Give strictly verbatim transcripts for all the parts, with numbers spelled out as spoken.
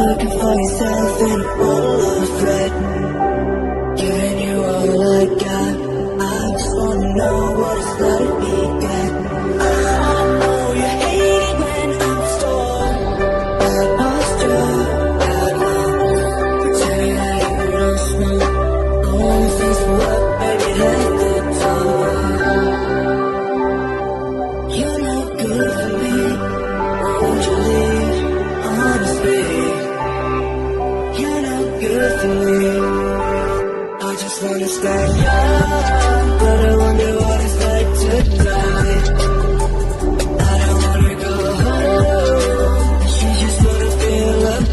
Looking for yourself in a world of red. Giving you all I got. I just wanna know what it's like to be bad. I know you hate it when I'm stoned. Bad boys do, bad boys. Pretending that you don't smoke. Only things for what, baby, that's the talk. You're no good for me. Why would you leave? Honestly, you're no good for me. I just wanna stay young, but I wonder what it's like to die. I don't wanna go home. She just wanna feel alive.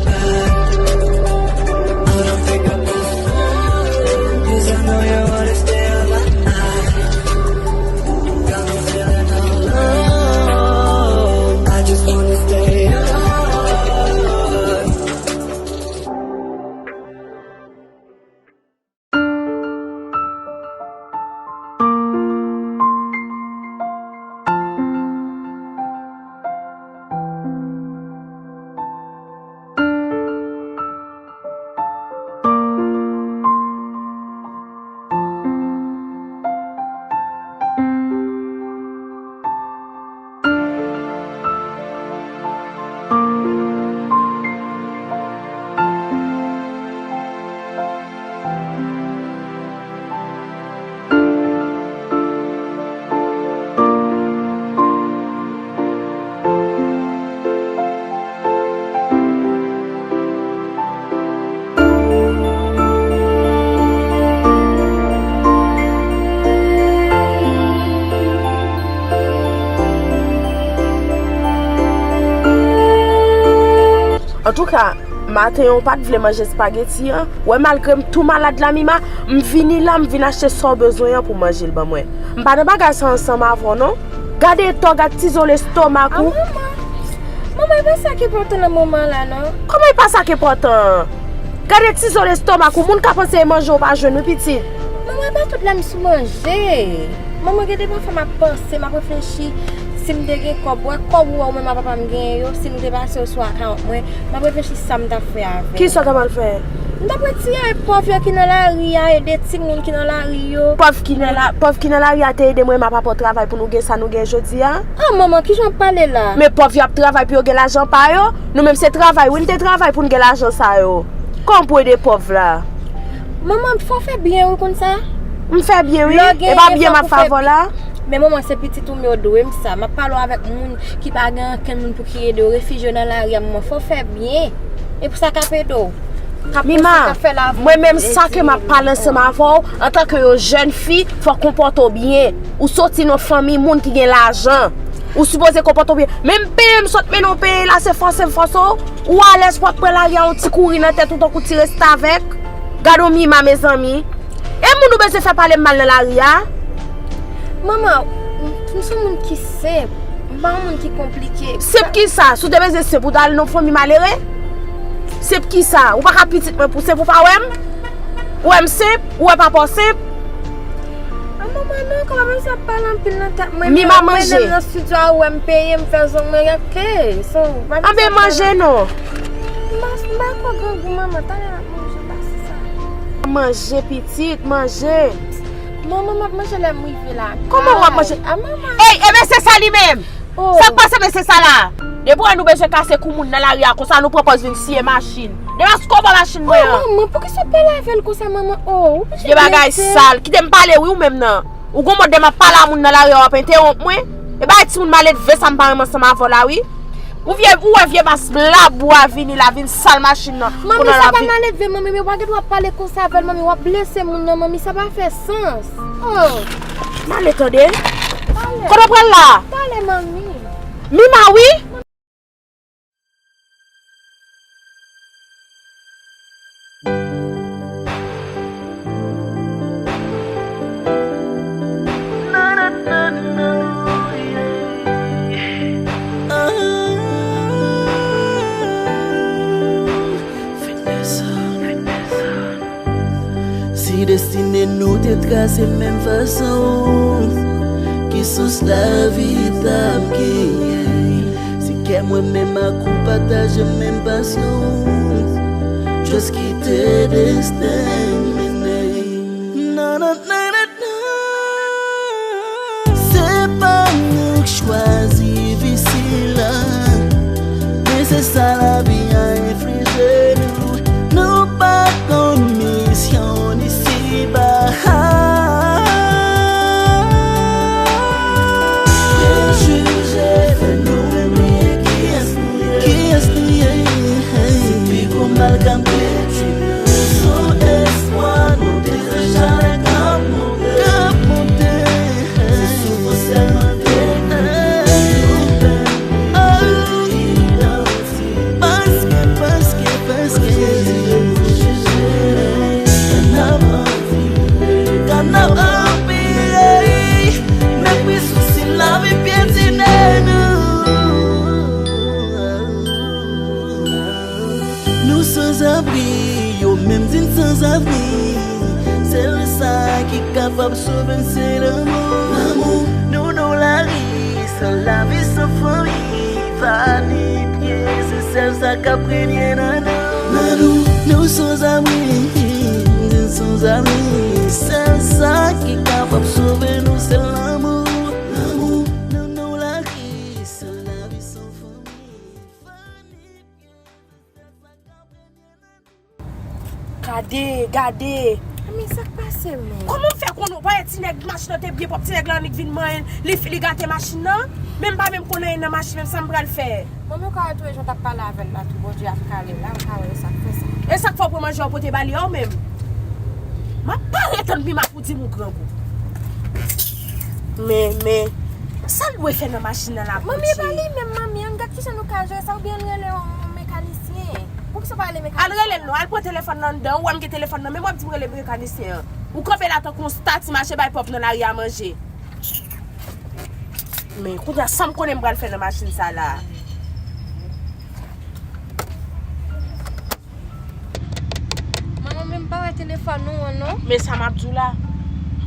I don't think I perform, 'cause I know you wanna stay on my mind. Got me feeling alone. I just wanna stay young. Antouka, maten an ou pa t vle manje espageti an. Wè, malgre m tou malad la, Mima, m vini la, m vin achte sa w bezwen an pou manje l ban mwen. M pa nan bagay sa ansanm avè w, non. Gade eta w, gad ti zo lestomak ou. A, manman. Manman, e pa sa ki enpòtan nan moman la, non. Kòman e pa sa ki enpòtan? Gade ti zo lestomak ou, moun ka panse e manje w pa jwenn, wi, pitit. Manman, e pa tout lè m sou manje. Manman, gen de pafwa m ap panse, m ap reflechi, si m te gen kòb, wè kòb ou wè ou menm ak papa m genyen yo, si nou te pase yo sou akawont mwen, m ap reflechi sa m t ap fè avè l. Kisa w ta pral fè? M t ap retire pòv yo ki nan lari a, ede timoun ki nan lari yo. Pòv ki nan la, pòv ki nan lari a te ede mwen, m ap apò travay pou nou gen sa nou gen jodi a. Ah, manman, kijan w ap pale la? Men pòv yo ap travay pou yo gen lajan pa yo. Nou menm se travay, wi, n te travay pou n gen lajan sa yo. Kòman pou ede pòv la? Manman, fò w fè byen, wi, konn sa. M fè byen, wi. E pa byen m ap fè avè w la. Men manman, se pitit ou m, yo dwe m sa. M ap pale w avèk moun ki pa gen ankenn moun pou ki ede yo, refijye yo nan lari a, manman, fò w fè byen. E pou sa k ap ede w. Mima, mwen menm sa ke m ap pale ansanm avè w, antanke yon jèn fi, fò w konpòte w byen. Ou soti nan fanmi moun ki gen lajan. Ou sipoze konpòte w byen. Menm peye m sot mennen w peye la, se fòse m fòse w. Ou alèz pou w ap pran lari a yon ti kouri nan tèt ou tankou ti restavèk. Gade yon Mima, mezanmi. E moun ou bezwen fè pale m mal nan lari a? Manman, m, m se yon moun ki senp. M pa yon moun ki konplike. Senp kisa? Si w te bezwen senp, ou t al nan fanmi malere? Senp kisa? Ou pa ka pitit mwen pou senp, ou pa wè m? Ou wè m senp? Ou wè papa w senp? A, manman, non, kòman sa ap pale anpil nan tèt mwen? Mima, manje. Menm nan estidyo a, ou wè m peye, m fè zong mwen, ok. Anben, manje non. M pa, m pa ko grangou, manman, talè m ap manje, pase sa. Manje, pitit, manje. Manman, m ap manje lè m rive la. Kòman w ap manje? A, manman. Ey, enben se sa li menm. Oh. Sa k pase mesye sa la? Depi wè nou bezwen kase kou moun nan lari a konsa, nou pran pòz vin siye machin. Depaske w bò machin mwen an. Oh, manman, poukisa w pale avè l konsa, manman? Oh, ou bezwen blese. Vye bagay sal. Kite m pale wi, ou menm nan. Ou gon mòd lè m ap pale a moun nan lari a, w ap entewonp mwen? E bagay timoun maledve sa m pa renmen ansanm avè w la wi. Ou vye, ou wè vye mas blab ou a vini la, vin sal machin nan. Manmi, sa pa maledve, manmi, men w pa gen dwa pale konsa avè l, manmi, w ap blese moun nan, manmi, sa pa fè sans. Oh. M ale tande. Talè. Kote w pral la? Talè, manmi. Mima, wi. Si destine nou te trase menm fason, ki sans lavi t ap genyen? Si kè E mwen menm ak ou pataje menm pasyon. Just kite desten mennen. Nan, nan, nan, nan, nan. Se pa nou k chwazi vi sila, men se sa lavi a enflije nou. Nou pa konn misyon n isiba. Yo jije fè nou bliye kiyès nou ye. Kiyès nou ye? Se pi gwo mal k ap detwi nou. Sou espwa nou te fè chalè k ap monte. K ap monte. Se soufrans sèlman detwi nou. Paske, paske, paske Ka n ap anpile, ka n ap anpile. Mepri, sousi, lavi pyetine nou. Nou sanzabri, yo menm di n sanzavni. Sèl sa ki kapab sove n se lanmou. Lanmou. Nou nan lari, san lavi, san fanmi. Vanite, se sèl sa k ap renye nan nou. Nan nou, nou sanzabri, n sanzabri. Sèl sa ki kapab sove nou, se lanmou. Lanmou, nou nan lari, san lavi, san fanmi. Vanite. Gade, gade. Men sa k pase menm? Kòman m fè konnen w pa wè ti nèg machin nan te byen pwòp, ti nèg la annik vin manyen l, li, li gate machin nan? Men m pa menm konn anyen nan machin, menm sa m pral fè? Manmi, ou ka wè tou e jan w t ap pale avè l la tou, Bondye ap kale la, ou ka wè e sa k fè sa. E sa k fè w pran manje w pote ba li a ou menm? M ap pa ret tann Mima pou di m ou grangou. Men, men, sa l dwe fè nan machin nan la, Bondye? Manmi, e pa li menm, manmi, ann gad kijan nou ka jere sa, oubyen ann rele yon, yon mekanisyen. Poukisa w pa rele mekanisyen? Al rele l non, al pran telefòn nan anndan, ou wè m gen telefòn nan men m, w ap di m rele mekanisyen an. Ou kanpe la tankou yon stati mache bay pòv nan lari a manje. Men kounye a sa m konnen m pral fè nan machin sa la. Manman, men m pa wè telefòn ou an non. Men sa m ap di w la.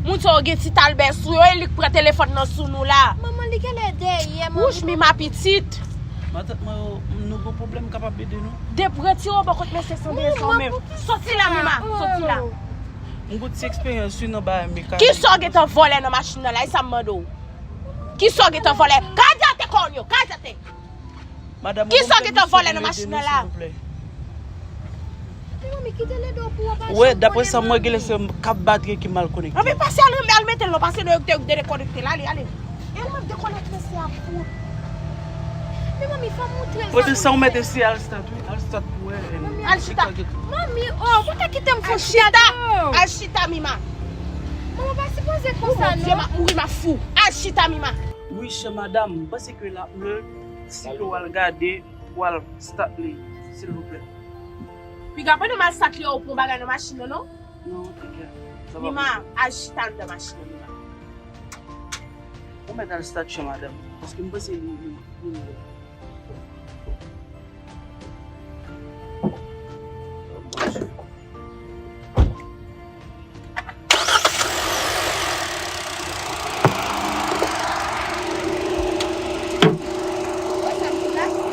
Moun sa yo gen ti talbè sou yo, e li k pran telefòn nan sou nou la. Manman, li genlè dèyè, manman. Wouch, Mima pitit. Matant mwen yo, nou gon pwoblèm, m kapab ede nou? Depi retire w bò kot mesye san dezon menm. Soti la, Mima, soti la. M gon ti eksperyans wi nan bagay mekanik. Kisa w gentan vòlè nan machin nan la, e sa m mande w? Kisa w gentan vòlè? Kay atè kò w yo, kay atè. Madanm, kisa w gentan vòlè nan machin nan la? Men manmi, kite lede w pou w pa janm konnen. Wè, daprè sa m wè, genlè se kab batri ki mal konekte. Anben pase al, al mete l non, pase de, de, de, dekonekte l, ale, ale. E l ap dekonekte se ap fout. Men manmi, fò m moutre l sa pou l fè. Pote sa w mete si al stat wi, al stat pou wè. Manmi, al chita. Manmi, oh, ou te kite m fè chita. Al chita, Mima. Manman, pa sipoze konsa non. Bondye, m ap mouri, m ap fou. Al chita, Mima. Wi, chè madanm, m panse ke l ap lè si ke w al gade, w al stat li, silvouplè. Piga pandan m al stat li, ou pran bagay nan machin nan, non? Non, piga. Mima, al chita anndan machin nan, Mima. Ou mèt al stat chè madanm, paske m panse li, li, li,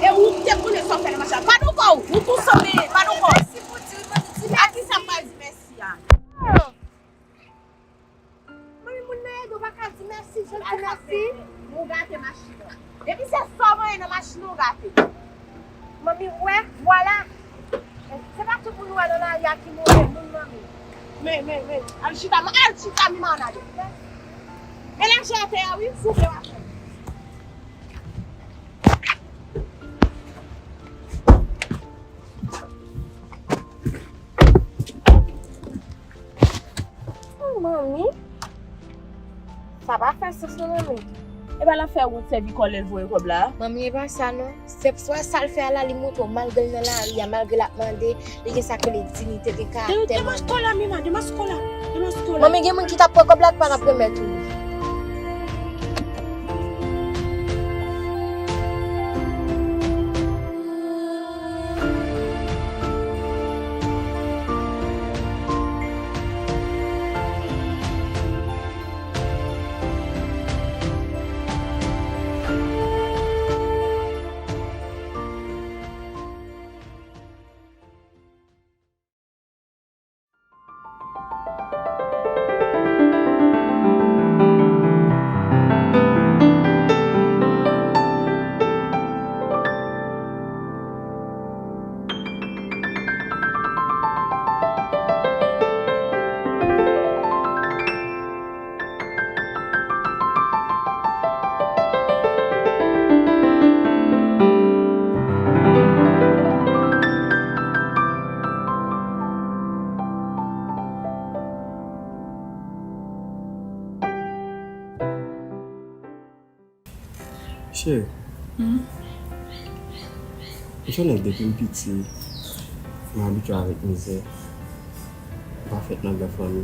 E ou te konnen sa w fè nan machin. Padon kò w, ou tou sanble, padon kò w. A kisa m pral di mèsi a? Manmi, moun nan ede w pa ka di mèsi, jan l di mèsi. Ou gate machin nan. Depi se sa w voye nan machin nan, ou gate. Manmi, w wè, vwala. Se pa tout moun ou wè nan lari a ki move moun, manmi. Men, men, men. Al chita, al chita, Mima, ann ale. Men lajan atè a, wi, si w vle w ap fè. Oh, manmi. Sa pa fè sans non, manmi. E pa l ap fè wout sèvi kò l lè l voye kòb la? Manmi, e pa sa non. Se, se sa l fè a la, li montre w malgre l nan lari a, malgre l ap mande, li gen sa k rele diyite, gen karaktè. Demas kò la, Mima, demas kò la. Demas kò la. Manmi, gen moun ki t ap pran kòb la k pa t ap remèt ou li. Cheri, hmm? M se yon nèg depi m piti, m abitye avèk mizè. M pa fèt nan gran fanmi.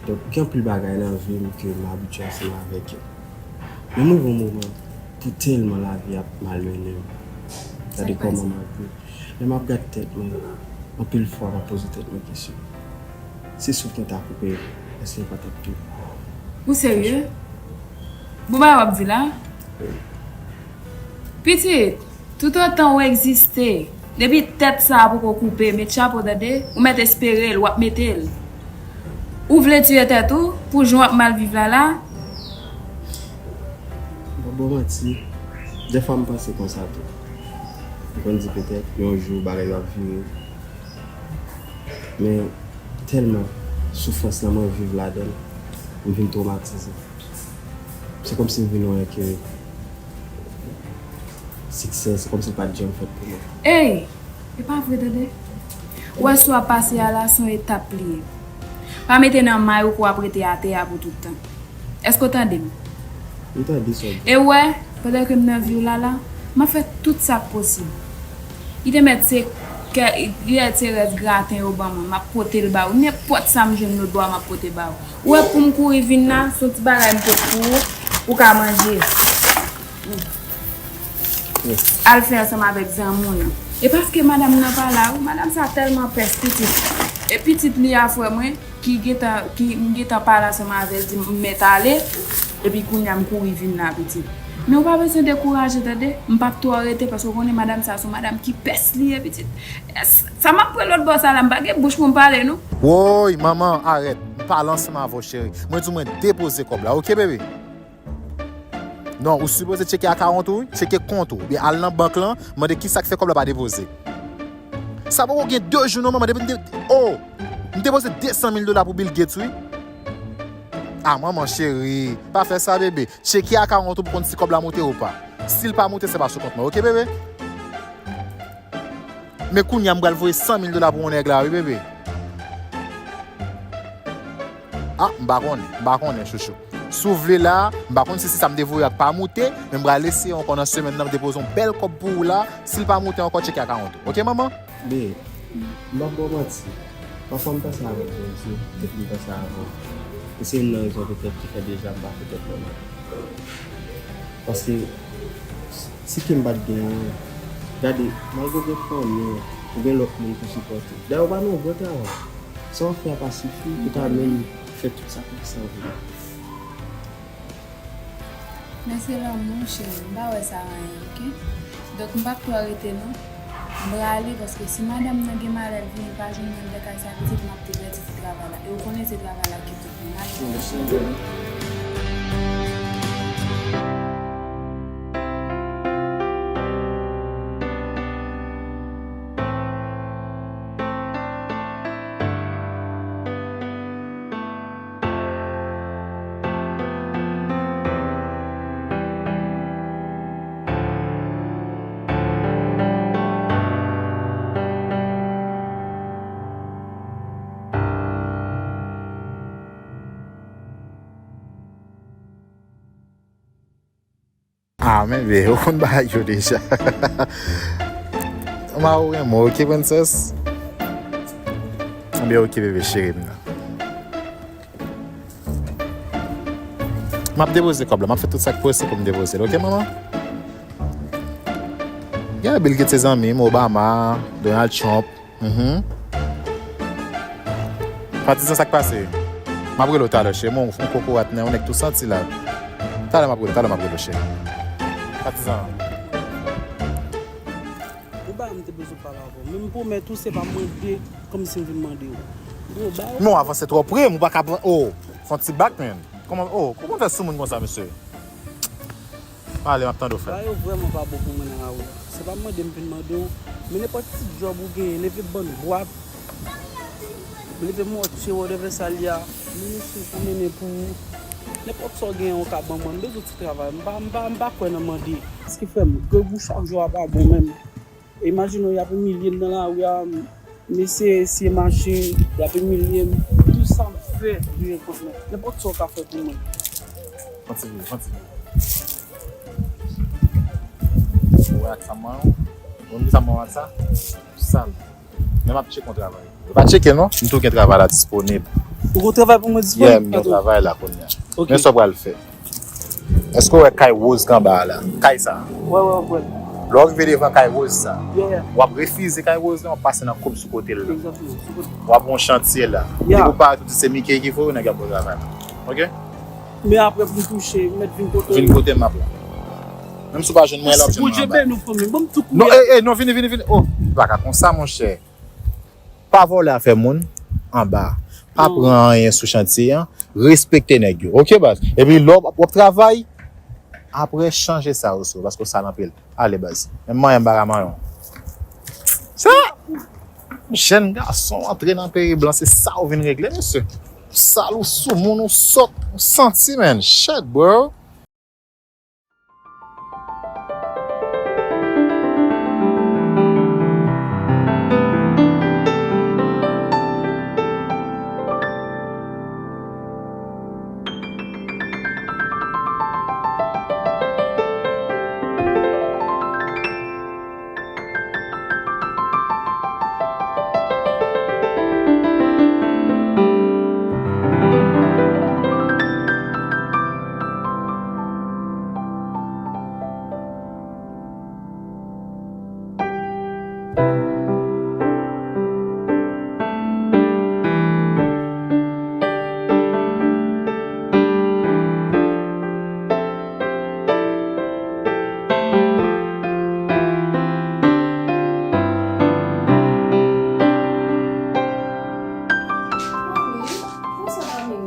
Donk, gen anpil bagay nan vi m ke m abitye ansanm avèk yo. Men m rive yon moman, pou tèlman lavi ap malmennen m. Gade kòman m ap viv. Lè m ap gad tèt mwen, anpil fwa m ap poze tèt mwen kesyon. Si souf mwen ta koupe, èske m pa t ap tou? Ou serye? Bon bagay w ap di la? Wi. Pitit, toutotan ou egziste, depi tèt sa a poko koupe, met chapo tande, ou mèt espere l, w ap mete l. Ou vle tiye tèt ou pou jan w ap mal viv la la? M p ap ba w manti, dèfwa m panse konsa tou. M konn di petèt yon jou bagay yo ap vire. Men tèlman soufrans lan mwen viv ladan l, m vin twomatize. Se kòmsi m vin wè ke siksè, se kòmsi l pa t janm fèt pou mwen. Ey! E pa vre tande. Ou wè sa w ap pase a la, se yon etap li ye. Pa mete nan may ou ke w ap rete atè a pou tout tan. Èske w tande m? M tande sa w di. E w wè, pandan ke m nan vi w la la, m ap fè tout sa k posib. Li te mèt se kè, li te mèt se rès graten yo ban mwen, m ap pote l ba ou. Nenpòt sa m jwenn lòt bò a, m ap pote ba ou. Ou wè pou m kouri vin la, se yon ti bagay m pot pou ou, ou ka manje. Al fè ansanm avèk zanmi w yo. E paske madanm nan pa la, wi, madanm sa tèlman pès pitit. E pitit li a, frè mwen, ki gentan, ki m gentan pale ansanm avè l, di m mèt ale, epi kounye a m kouri vin la, pitit. Men ou pa bezwen dekouraje, tande. M p ap twò rete, paske w konnen madanm sa se yon madanm ki pès li ye, pitit. Sa m ap pran lòt bò sa la, m pa gen bouch pou m pale, non. Woy, manman, arèt. M pale ansanm avè w, cheri. Mwen di w mwen depoze kòb la, oke, bebe? Non, ou sipoze tcheke akawont ou, wi, tcheke kont ou, oubyen al nan bank lan, mande kisa k fè kòb la pa depoze. Sa poko gen de jou non, manman, depi m te, oh, m depoze de san mil dola pou Bill Gates, wi. Ah, manman cheri, pa fè sa, bebe. Tcheke akawont ou pou konn si kòb la moute ou pa. Si l pa moute, se pa sou kont mwen, oke, bebe? Men kounye a m pral voye san mil dola pou yon nèg la, wi, bebe. Ah, m pa konnen, m pa konnen, chouchou. Si w vle la, m pa konn si, si sa m te voye a pa moute, men m pral eseye ankò nan semèn nan, m depoze yon bèl kòb pou ou la. Si l pa moute ankò, tcheke akawont ou. Oke, manman? Men, m p ap ba w manti. Pafwa m panse avèk Bondye, epi m panse avè w. E se youn nan rezon petèt ki fè deja m pa fè tèt mwen mal. Paske, si ke m pa t gen anyen, gade, malgre w gen fanmi w, ou gen lòt moun pou sipòte. Dayè, ou pa nan yon bon travay. Sa w ap fè a pa sifi pou ta menm fè tout sakrifis sa w vle. Men se lanmou, cheri. M pa wè sa anyen, oke? Donk, m p ap twò rete, non. M prale, paske si madanm nan gen malè, l vini, l pa jwenn mwen anndan kay sa, pitit, m ap te pèdi ti travay la. E ou konnen se travay la ki tout mwen. M ale. Ah, men be, ou konn bagay yo deja. M a ou renmen, oke, princess? Anben, oke, bebe cheri m nan. M ap depoze kòb la, m ap fè tout sa k posib pou m depoze l, oke, manman? Gen Bill Gates se zanmi m, Obama, Donald Trump. Mhm. Patizan, sa k pase? M ap rele w talè, cheri. Mwen, yon kokorat nan yon nèg tou santi la. Talè m ap rele w, talè m ap rele w, cheri. Patizan. Ou ba m te bezwen pale avè w. Men m pwomèt ou, se pa mande kòmsi m vin mande w. Gwo ba w. Non, avanse twò pre, m ou pa ka pran. Oh, fè yon ti bak, men. Kòman, oh, kòman fè sou moun konsa, mesye? Pale, m ap tande w, frè m. Bagay yo vrèman pa bon pou mwen nan lari a. Se pa mande m vin mande w, men nenpòt ti djòb ou genyen, leve bann bwat, leve mòtye, whatever sa l ye a, mennen sou pou mennen pou ou. Nenpòt sa w genyen ou ka ban mwen, m bezwen ti travay, m pa, m pa, m pa kwè nan mande. Èske frè m, grangou chak jou a pa bon menm? Imajine w, y ap imilye m nan lari a, m eseye, eseye mache, y ap imilye m. Tout sa m fè vire kont mwen. Nenpòt sa w ka fè pou mwen. Fè yon ti vire, fè yon ti vire. Mwen ak sa mwen, mwen di sa mwen ak sa, sal. Men m ap tcheke yon travay. Yo pa tcheke non, m tou gen travay la disponib. Ou gen travay pou mwen disponib? Yeah, m gen travay la kounye a. Ok. Men sa w pral fè. Èske w wè kay Rose k anba a la? Kay sa. Wè, wè, wè. Lè w rive devan kay Rose sa, yeah, yeah, w ap refize kay Rose la, w ap pase nan koub sou kote l la. Egzakteman, sou kote. W ap yon chantye la. Yeah. Depi w parèt ou di se Mickey ki voye w, nèg ap bon travay la. Ok? Men apre pou m touche, m mèt vin kote w. Vin kote m ap la. Menm si w pa jwenn mwen la, w ap jwenn mwen anba. Bondye beni w, fanmi. Ban m tou kounye a. Non, ey, ey, non, vini, vini, vini. Oh, pa ka konsa, monchè. Pa vòlè afè moun anba. Pa pran anyen sou chantye an. Respekte nèg yo. Ok, baz? Epi lè w ap, w ap travay, apre chanje sa yo sou ou, paske w sal anpil. Ale, baz. Menm manyen m pa ka manyen w. Sa! Jèn gason antre nan peyi blan, se sa w vin regle, mesye. Sal, ou soumoun, ou sòt, ou santi, man. Shit, bro. Manmi,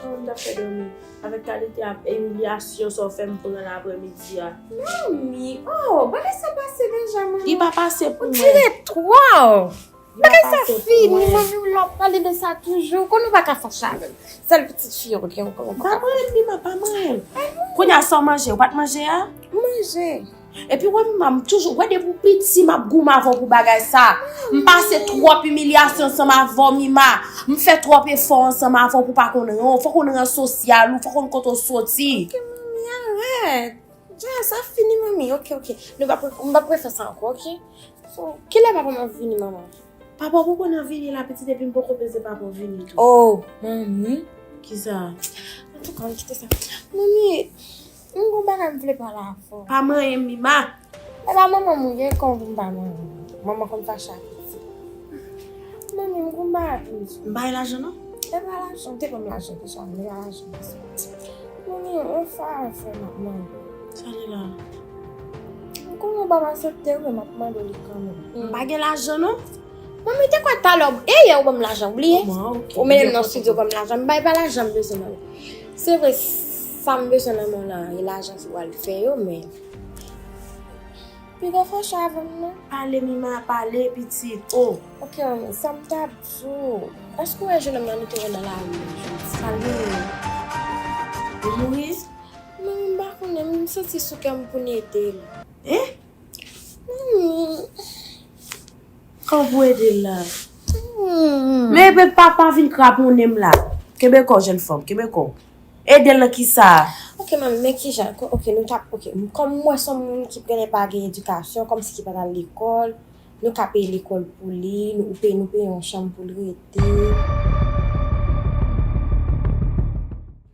kòman w ap fè dòmi avèk kalite ap imilyasyon sa w fè m pran nan aprèmidi a? Manmi, oh, bagay sa pase deja, manmi. Li pa pase pou mwen. Ou dire twòp. Bagay sa fini, manmi, w la w ap pale de sa toujou. Konnen w pa ka fache avè m. Sèl pitit fi yo, ok, ou konnen w pa ka fache. Pa manyen m, Mima, pa manyen m. Kounye a sa w manje, ou pa t manje a? M manje. Epi w wè Mima, m toujou, w wè depi w piti m ap goumen avè w pou bagay sa. M pase twòp imilyasyon ansanm avè w, Mima. M fè twòp efò ansanm avè w pou w pa konn ran w. Fòk w konn ran sosyal ou, fòk w konn kote w soti. Ok, manmi, arèt. Dja, sa fini, manmi. Ok, ok. Nou p ap, m p ap refè sa ankò, ok? So, kilè papa m ap vini, manman? Papa w poko nan vini la, pitit, epi m poko peze papa w vini tou. Oh, manmi. Kisa? Antouka, ann kite sa. Manmi, m gon bagay m vle pale avè w. Pa manyen m, Mima. E pa manman m ou ye, kòman pou m pa manyen w? Manman konn fache ak pitit. Manmi, m gon bagay pou m di w. M bay lajan non? E pa lajan, ou te ban m lajan deja, men e pa lajan. Manmi, yon favè m ap mande. Sa li la? M konnen w p ap aksepte l, men m ap mande w li kanmenm. M pa gen lajan non. Manmi, te kwè talè w, e yè ou ban m lajan, ou bliye? Bon, ok, ou mennen m nan estidyo ban m lajan, m bay pa lajan m bezwen nan. Se vre, sa m bezwen nan men w lan, e lajan ou al fè yo, men piga fache avè m non. Pale, Mima, pale, pitit. Oh. Ok, manmi, sa m t ap di w. Èske w wè jennonm nan nou te wè nan lari a jodi? Sa l genyen? Li mouri? Manmi, m pa konnen, m santi sou kè m pou n ede l. Hein? Manmi. Kòman pou ede l la? Hmm. Men epi papa vin kraponnen m la. Kenbe kò w, jèn fanm, kenbe kò w. Ede l nan kisa? Ok, manmi, men kijan? Ko-, ok, nou t ap, ok, kòm m wè se yon moun ki genlè pa gen edikasyon, kòmsi ki pa t al lekòl, nou ka peye lekòl pou li, nou peye, nou peye yon chanm pou l rete.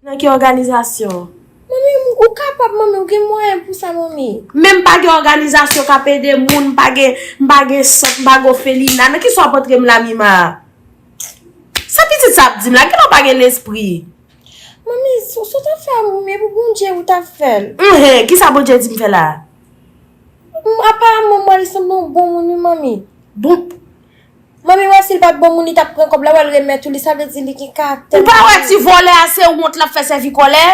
Nan ki òganizasyon? Manmi, ou kapab, manmi, ou gen mwayen pou sa, manmi. Men m pa gen òganizasyon k ap ede moun, m pa gen, m pa gen sant, m pa gen òfelina. Nan kisa w ap antre m la, Mima? Sa pitit sa ap di m la, genlè w pa gen lespri. Manmi, sa, sa w t ap fè a, manmi, e pou Bondye ou t ap fè l. Mhen, kisa Bondye di m fè la? M, aparamman, mwen li sanble yon bon moun, wi, manmi. Bon. Manmi, wè, si l pa t bon moun, li t ap pran kòb la, wè l remèt ou li, sa vle di li gen karaktè. Ou pa wè ti vòlè a, se wont l ap fè sèvi kòlè?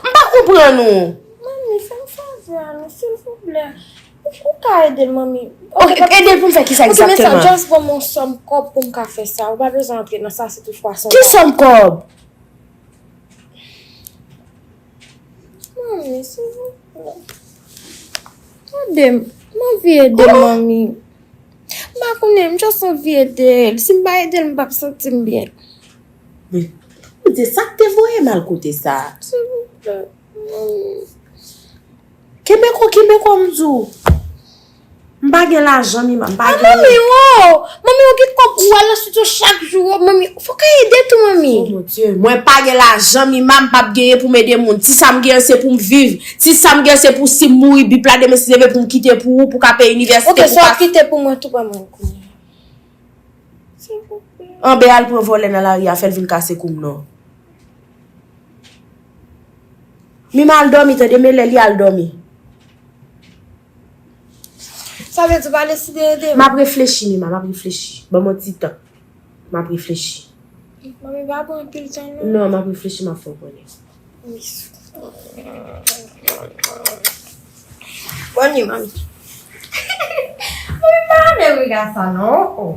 M pa konprann ou. Manmi, fè m favè a non, silvouplè. Ou, ou ka ede l, manmi. Ok, ede l pou m fè kisa egzakteman? Ok, men sa, just ban m yon sòm kòb pou m ka fè sa. Ou pa bezwen antre nan sa, se tout fwa san. Ki sòm kòb? Manmi, silvouplè. Ede m. M anvi ede l, manmi. M pa konnen, m just anvi ede l. Si m pa ede l, m p ap santi m byen. Men, Bondye, sa k te voye m al kote sa? Silvouplè, manmi. Kenbe kò, kenbe kò, m di w. M pa gen lajan, Mima, m pa gen. Ah, manmi, oh! Manmi, ou gen kòb ou al nan estidyo chak jou, oh, manmi. Fòk ou ede tou, manmi. Oh, mon Dieu. Mwen pa gen lajan, Mima, m p ap genyen pou m ede moun. Ti sa m genyen, se pou m viv. Ti sa m genyen, se pou si m mouri, bip la demen, si Dye vle, pou m kite pou ou, pou w ka peye inivèsite, ok, pou sa w ap kite pou mwen tou, ban mwen kounye a. Silvouplè. Anben al pran vòlè nan lari a, fè l vin kase kou m non. Mima al dòmi, tande, men lè li al dòmi. Sa vle di w pa deside ede m? M ap reflechi, Mima, m ap reflechi. Ban m yon ti tan. M ap reflechi. Manmi, pa pran anpil tan non. Non, m ap reflechi, m ap fè w konnen. Wi. Bòn nwi, manmi. Manmi, pa avè rega sa non. Oh.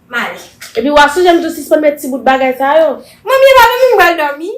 M ale. Epi w ap sonje m di w sispann met ti bout bagay sa yo. Manmi, e pa dòmi m pral dòmi.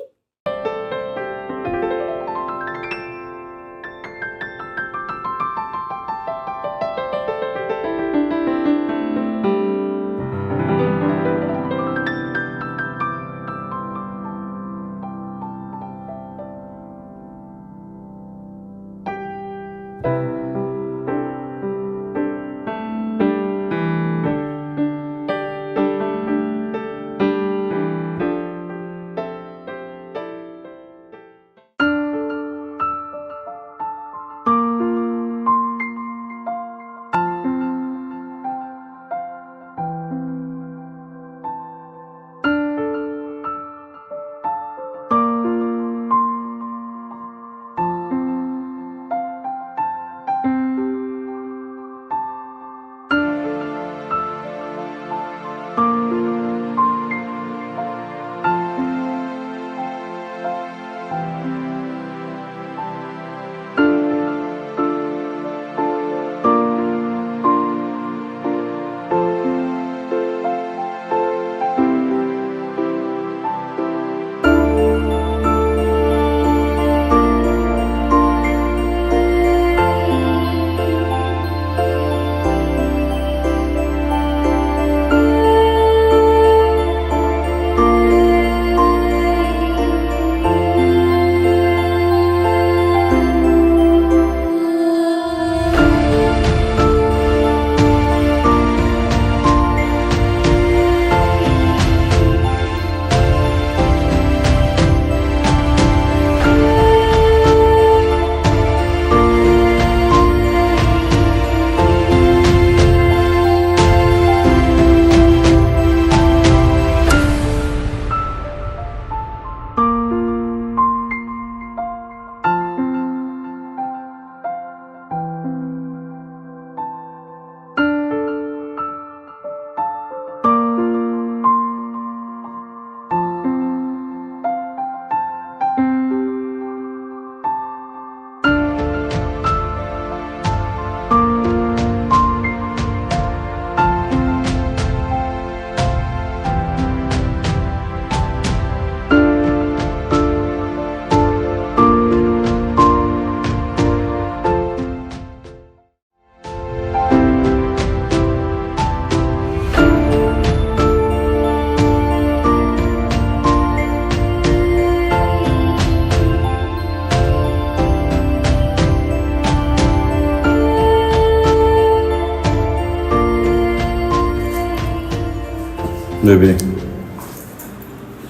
Bebe,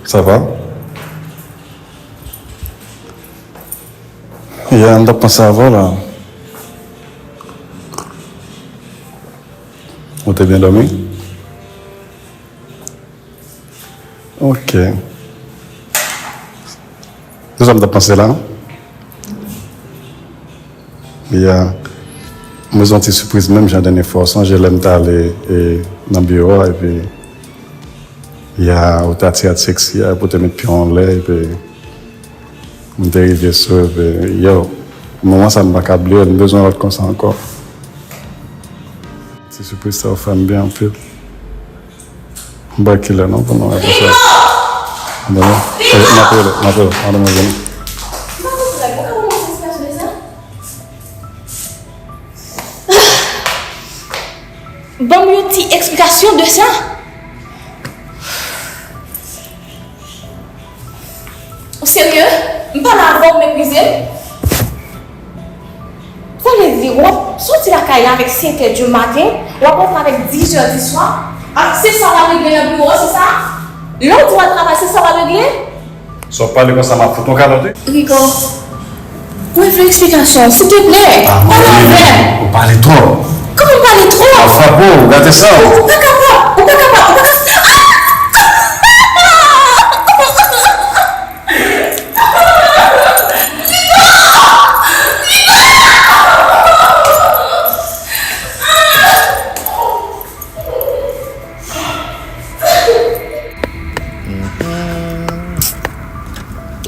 sa va? Ya, m t ap panse avè w la. Ou te byen dòmi? Ok. Se sa m t ap panse la. Ya. Mwen se yon ti sipriz menm jan dènye fwa. Ou sonje lè m t ale, e, nan biwo a, epi, ya, ou te atire ti seksi a, epi ou te met pye w anlè, epi m te rive sou, epi, yo, moman sa m pa ka bliye l, m bezwen lòt konsa ankò. Ti sipriz sa ou fè m byen anpil. M pa kilè non pou nou reponn sa. Bon, m ap rele, m ap rele, madanm mwen vini. Ban m yon ti eksplikasyon de sa. Ou serye? M pale avè w, ou meprize m? Rigo, w ap soti lakay la avèk senk è di maten, w ap rantre avèk dis è di swa. Ah, se sa w al regle nan biwo, se sa? Lè w di w al travay, se sa w al regle? Si w ap pale konsa, m ap fout ou yon kalòt, wi. Rigo, mwen vle eksplikasyon, silteplè. Ah, pale avè m. Ou pale twòp. Kòman m pale twòp? M ap frape w, ou gate san w. Ou pa kapab, ou pa kapab, ou pa kapab. Ah!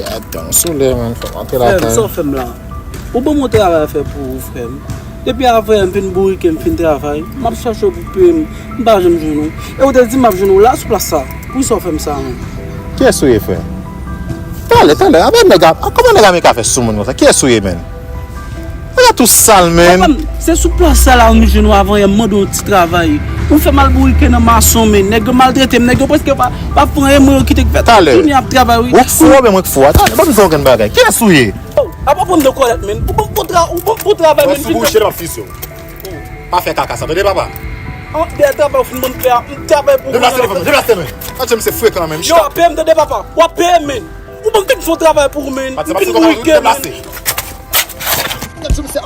Gad tan solèy, man, fò m antre lakay. Frè m, sa w fè m la? Ou ban m yon travay fè pou ou, frè m. Depi avè m fin bourike, m fin travay, m ap chache w pou peye m, m pa janm jwenn ou. E ou te di m ap jwenn ou la sou plas sa. Poukisa w fè m sa, menm? Kiyès ou ye, frè? Talè, talè, a, men nèg a, a, kòman nèg a men ka fè sou moun konsa? Kiyès ou ye, menm? Nèg a tou sal, menm. Papa m, se sou plas sa la m jwenn ou avan yè, m mande w yon ti travay. Ou fè m al bourike nan mason, men nèg yo maltrete m, nèg yo prèske pa, pa pran, e mwen yo kite k fè. Talè. Tounen ap travay, wi. Ou k fou, oubyen mwen k fou a? Talè, ban m di w yon bagay. Kiyès ou ye? Oh, apa pran m nan kòlèt, men. Ou ban m bon tra-, ou ban m bon travay, men. Mwen sou bouche, m ap fizye w. Pa fè kaka sa, tande papa? An, dèyè travay ou fin ban m fè a, m travay pou ou. Deplase telefòn mwen, deplase men. Tande m se frekan menm. Yo, w ap peye m, tande papa. W ap peye m, men. Ou ban m fin fè yon travay pou ou, men. M fin bourike, men. Deplase. Tande m se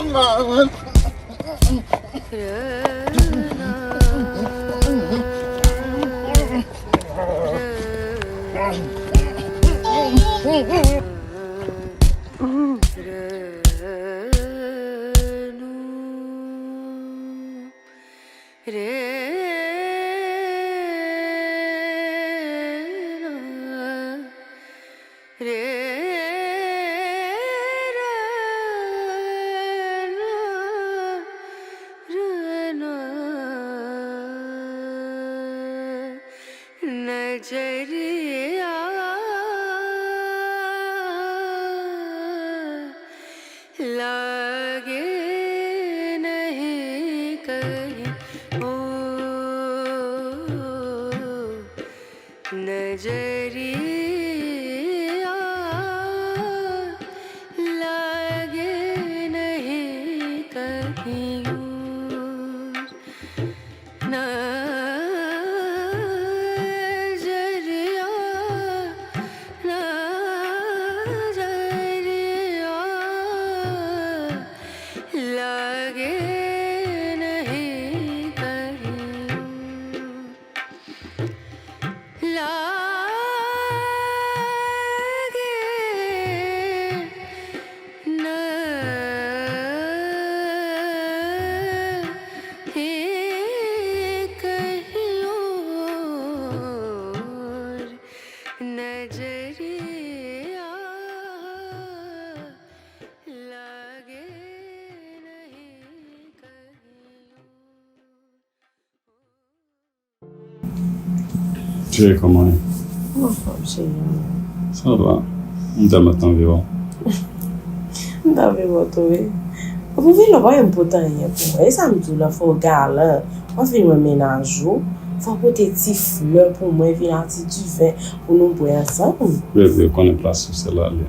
नजरिया लागे नहीं कहीं ओ नजरिया लागे नहीं कहीं और नजरिया नजरिया लागे नहीं कहीं लागे नहीं कहीं और नजरिया लागे नहीं कहीं और Cheri, kòman w ye? Mwen anfòm, cheri. Sa va? M tèlman t anvi wè w. M t anvi wè w tou, wi. Ou vin la, w pa janm pote anyen pou mwen. E sa m di w la, fò w galan. W ap vin wè mennaj ou. Fò w pote ti flè pou mwen, vin ak ti diven pou nou bwè ansanm. Bebe, ou konnen plas ou se la l ye.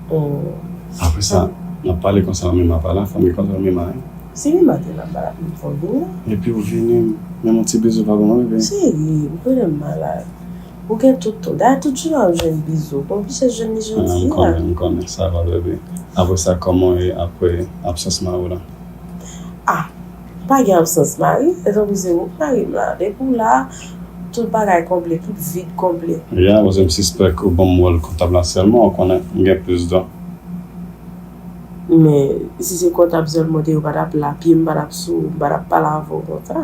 Oh. Apre sa, n ap pale konsa, men m ap pale a fanmi konsa, men m a. Si men m a te la, m pa t ap menm fè w vini. Epi w vini, menm yon ti bizou pa ban mwen, bebe. Cheri, ou konnen m malad. Ou gen tout tan. Dayè, tout jounen w ap jwenn bizou. Bon, piche jwenn li jodi a. Ah, m konnen, m konnen. Sa va, bebe. Apre sa, kòman w ye apre absans mari w la? Ah, pa gen absans mari, e tankou se ou k mari m la. Depi w la, tout bagay konplè, tout vid konplè. Ya, paske m sispèk ou ban m wòl kontab la sèlman, ou konnen m gen plis dan. Men, si se kontab sèlman te ye, ou pa t ap la, pye m pa t ap sou ou, m pa t ap pale avè w konsa.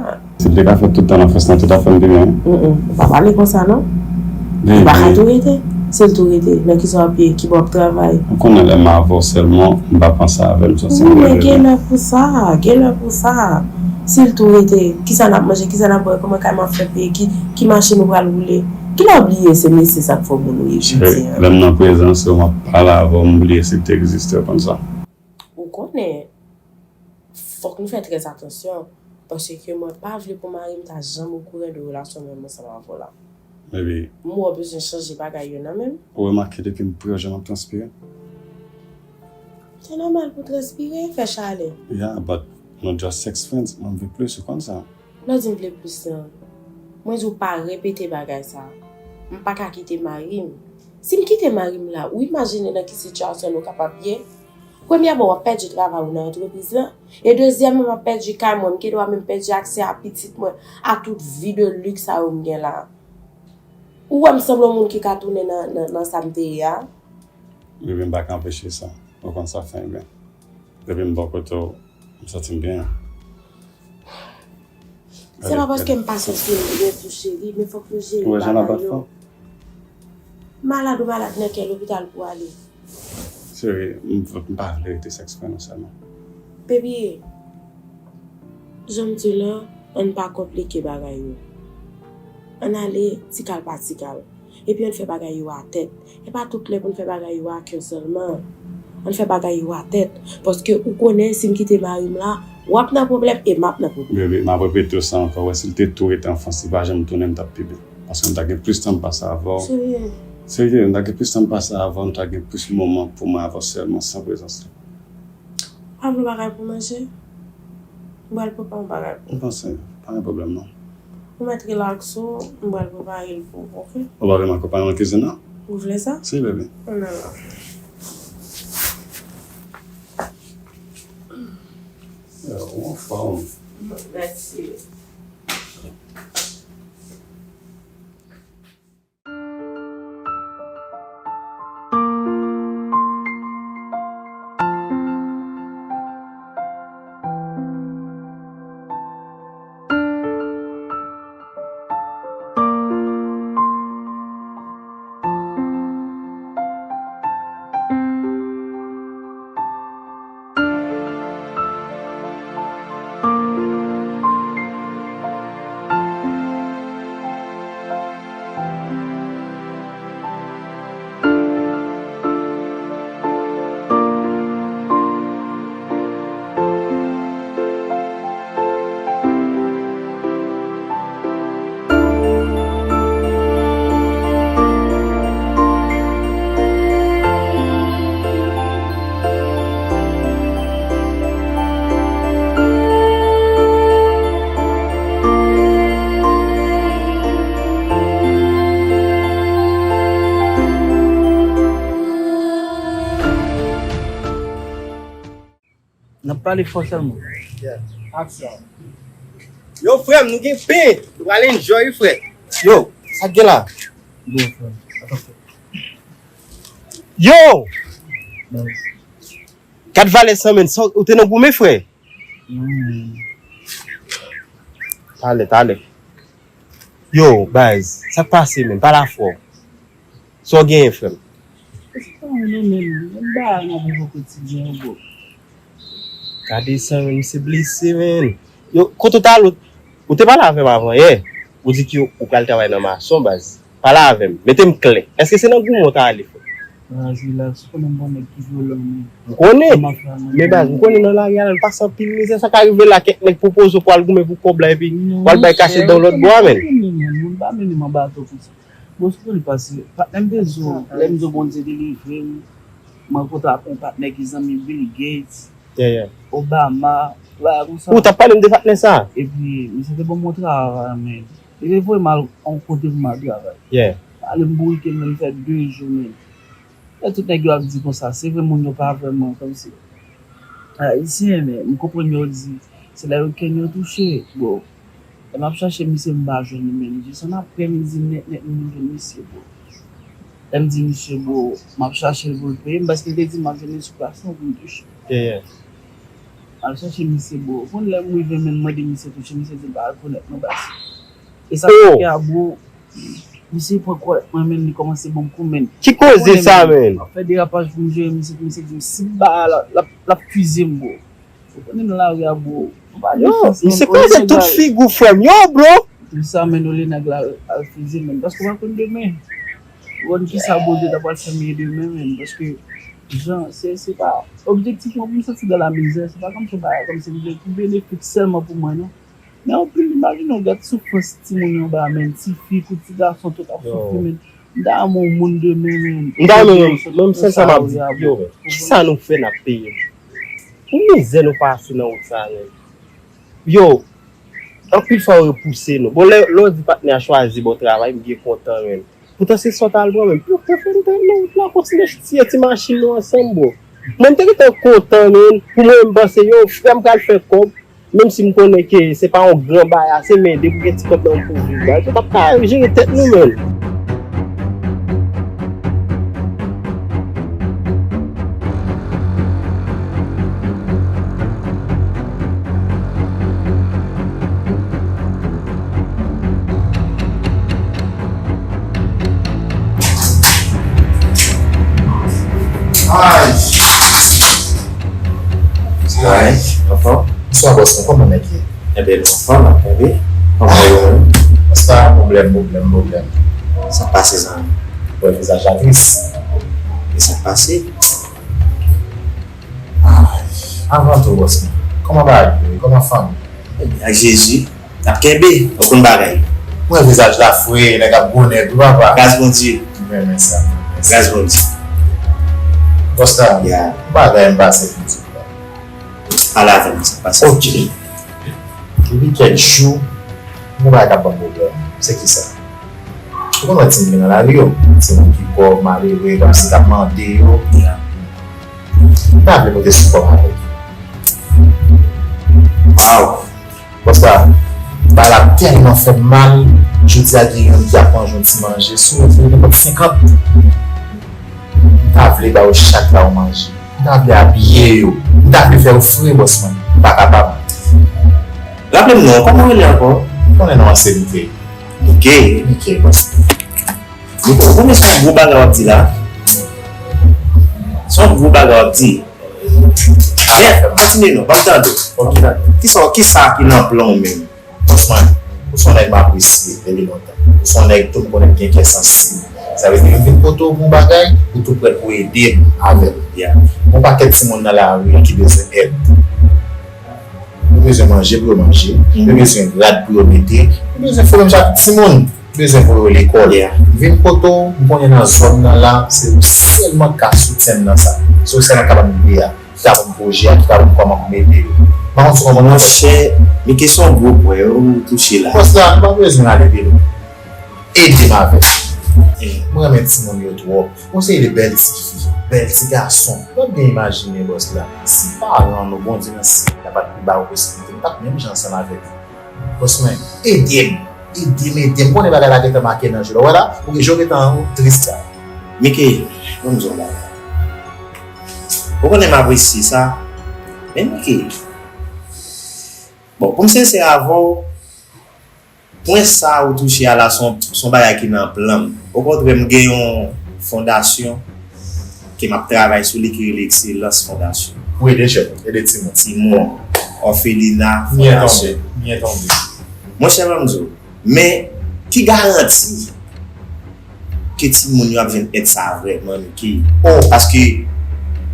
Si m te ka fè tout tan nan fès lan, tout afè m te byen. Mm, mm, ou pa pale konsa, non. Ou pa ka tou rete. Si l tou rete, nan kisa w ap ye? Kibò w ap travay? Ou konnen lè m avè w sèlman, m pa panse avè l, m santi m rele. Men gen lè pou sa, gen lè pou sa. Si l tou rete, kisa n ap manje, kisa n ap bwè, kòman kay m ap fè peye, ki, ki machin ou pral woule? Kilè w bliye se mesye sa k fè w moun ou ye jodi a? Lè m nan prezans ou, m ap pale avè w, m bliye si l te egziste, w konn sa. Ou konnen, fòk nou fè trè atansyon, paske mwen pa vle pou mari m ta janm okouran de relasyon mwen menm ansanm avè w la. Baby. M wè w bezwen chanje bagay yo nan men m. Ou remake depi m pre w jan m ap transpire? Se nòmal pou w transpire, fè chalè. Yeah, but Nou just sex friends, mwen vle plis, ou konn sa. Lè w di m vle plis lan, mwen di w pa repete bagay sa. M pa ka kite mari m. Si m kite mari m la, ou imajine nan ki sitiyasyon nou kapab ye? Premyèman, w ap pèdi travay ou nan antrepriz lan. E dezyèmman, m ap pèdi kay mwen, m gen dwa menm pèdi aksè a pitit mwen, a tout vi de luxe sa yo m gen la. Ou wè m sanble yon moun ki ka tounen nan, nan, nan sa m te ye a? Baby, m pa ka anpeche sa. Ou konn sa fè m byen. Depi m bò kote w, m santi m byen. Se pa paske m pa santi m byen tou, cheri, men fòk nou jere bagay yo. Malad ou malad nan kè, lopital pou ale. Cheri, m, m pa vle rete sex friend ou sèlman. Baby, jan m di w lan, ann pa konplike bagay yo. Ann ale tikal pa tikal. Epi ann fè bagay yo a tèt. E pa tout lè pou n fè bagay yo a kè sèlman. Ann fè bagay yo a tèt. Paske ou konnen si m kite mari m la, w ap nan pwoblèm e m ap nan pwoblèm. Bebe, m ap repete w sa ankò. Wè, si l te tou rete an Frans, li pa janm tounen, m t ap pi byen. Paske m ta gen plis tan m pase avè w. Serye? Serye, m ta gen plis tan m pase avè w, m ta gen plis moman pou mwen avè w sèlman, san prezans li. Pa vle bagay pou manje? M pral prepare yon bagay pou ou. M panse, pa gen pwoblèm non. Ou mèt rilaks ou, m pral prepare l pou ou, oke? Ou pa vle m akonpaye w nan kizin nan? Ou vle sa? Si, bebe. Ann al la. Yo, ou anfòm. Mèsi. N ap pale fò sèlman. Yeah. Aksyon. Yo, frè m, nou gen pen. Nou pral enjoy, frè. Yo, sa k gen la? Bon, frè. Atann, frè. Yo! Bon. Gad valè sa, menn. Sa, ou te nan goumen, frè? Non, menn. Talè, talè. Yo, baz, sa k pase, menn? Pale afè w. Sa w genyen, frè m? Sa w genyen, menn? Menm bagay n ap viv o kotidyen yo, bro. Gade sa, menn, misye blese, menn. Yo, kote w t al, ou, ou te pale avè m avan yè. Ou di ke ou pral travay nan mason, baz. Pale avè m. Mete m klè. Èske se nan goumen w t ale, frè? Baz, rilaks. Ou konnen m pa nèg ki vyolan, menn. M konnen. Men baz, m konnen nan lari a, l pase anpil mizè. Sa ka rive la, kèk nèg pwopoze w pou al goumen pou kòb la, epi w al bay kache dan lòt bò a, menn. Moun pa mennen m anba bato konsa. Bon, se pou li pase. Patnè m te di w, lè m di w Bondye delivre m, mwen rankontre ak yon patnè ki zanmi Bill Gates, Obama, bagay konsa. Ou t ap pale m de patnè sa? Epi, misye te ban m yon travay, men li te voye m al yon kote pou m al travay. Ale m bourike, men m fè de jou, men. Lè tout nèg yo ap di konsa, se vre moun yo pa vrèman kòmsi Ayisyen, men m konprann yo di se lè wikenn yo touche, bro. Lè m ap chache misye, m pa jwenn li, men jis ann aprèmidi nèt nèt m vin jwenn misye, bro. Lè m di misye, bro, m ap chache l pou l peye m, paske l te di m ap jwenn li sou plas lan pou m touche. M al chache misye, bro. Ou konn lè m rive, men m mande misye touche, misye di l pa rekonèt mwen, baz. E sa fè a, bro, misye pran kòlèt mwen, men li kòmanse ban m kou, men. Ki koze sa, men? M ap fè derapaj pou m jere misye, pou misye di m si m pa, l ap, l ap, l ap fize m, bro. Ou konnen nan lari a, bro. Yo, misye kraze tout figi w, frè m. Yo, bro! Tout sa, men, olye nèg la al fize, men. Paske w pa konn demen. Ou konn kisa Bondye ta pral fè m ye demen, men. Paske, jan, se, se pa, objektif mwen pou m soti dan la mizè, se pa kòmsi yon bagay, kòmsi m vle pou benefit sèlman pou mwen, non. Men anpil, imajine w gad soufrans timoun yo anba a, men, tifi kou ti gason tout ap soufri, men. M ta renmen yon moun demen, men. M ta renmen yon, men, sensè m ap di, yo, men, kisa nou fè n ap peye? Pou mizè nou pase nan wout sa, men. Yo, anpil fwa yo repouse nou. Bon, lè, lè w di patnè a chwazi bon travay, m byen kontan, menm. Poutan se sa w t al pran, menm. Yo prefere nou te nan wout la, kontinye tiye ti machin nou ansanm, bro. Mwen, m te gentan kontan, menm. Pou mwen, m panse, yo, frè m pral fè kòb. Menm si m konnen ke se pa yon gran bagay ase, men depi w gen ti kòb nan men w pou w viv, bagay, nou t ap ka jere tèt nou, menm. Ay! Ay, anfòm? Bonswa, bòs mwen, kòman nèg ye? Ebyen, nou anfòm, ap kenbe. Kòman yo menm? Bòs la, pwoblèm, pwoblèm, pwoblèm. Sa k pase, zanmi? Wè, vizaj la tris. E sa k pase? Ay, avan tou, bòs mwen, kòman bagay yo ye? Kòman fanmi? Ebyen, ak Jezi, n ap kenbe, ou konn bagay. Mwen, vizaj la fre, nèg ap gwo nèg, wi, papa. Gras Bondye. M renmen sa, m renmen sa. Gras Bondye. Bòs la, yeah, yon bagay m pase pou di w la. Pale avè m, sa k pase? Ok. Depi kèk jou, yon bagay k ap ban m pwoblèm. Se kisa? Ou konn wè timoun ki nan lari yo? Timoun ki pòv, malere, kòmsi k ap mande yo. Yeah. M ta vle pote sipò m avèk yo. Waw! Bòs la, bagay la tèlman fè m mal, jodi a gen youn ki ap manje yon ti manje, si w vle nenpòt senkant. M ta vle ba yo chak la yon manje. M ta vle abiye yo. M ta vle fè yo fre, bòs mwen. M pa kapab. Raple m non, kòman w rele ankò? Ou konnen non an se Mike. Mike? Mike, bòs mwen. Mike, ou konnen se yon gwo bagay w ap di la? Se yon gwo bagay w ap di. Men, kontinye non, ban m tande. Ok. Kisa, kisa ki nan plan w menm? Franchman, ou se yon nèg m apresye depi lontan. Ou se yon nèg tou m konnen k gen kè sansib. Sa vle di, lè m vin kote w pou yon bagay, ou tou prèt pou ede m avè l. Yeah. Gon pakèt timoun nan lari ki bezwen èd. Yo bezwen manje pou yo manje, yo bezwen rad pou yo mete, yo bezwen fo menm jan ak timoun, yo bezwen voye yo lekòl. Yeah. M vin kote w, m konnen nan zòn nan la, se ou sèlman k ka soutyen m nan sa. Se ou sèlman k ka ban m ide a. Ki ka ban m pwojè a, ki ka ban m kòman pou m ede yo. M pa konn si w konprann mwen. Monchè, men kesyon gwo pwen ou touche la. Bòs la, m pa bezwen ale pi lwen. Ede m avè sa. Mm. Mwen renmen timoun yo twòp. Yon seri de bèl ti fi, bèl ti gason. Ou p ap byen imajine, bòs la. Si paran nou, Bondye nan syèl la, pa t ba yo posiblite, nou t ap menm jan ansanm avèk yo. Bòs mwen, ede m. Ede m, ede m. M konnen bagay la gentan make nan je w. Ou wè la, ou gen je w gentan tris la. Mike, ban m di w yon bagay. Ou konnen m apresye sa. Men Mike, bon, pou m sensè avè w, pwen sa ou touche a la, se yon, se yon bagay ki nan plan m. Okontrè, m gen yon fondasyon ke m ap travay sou li ki rele Excellence Fondasyon. Pou ede jèn, ede timoun. Timoun, òfelina, fondasyon. Byen tonbe, byen tonbe. Monchè, ban m di w, men ki garanti ke timoun yo ap jwenn èd sa a vrèman, Mike? Oh. Paske,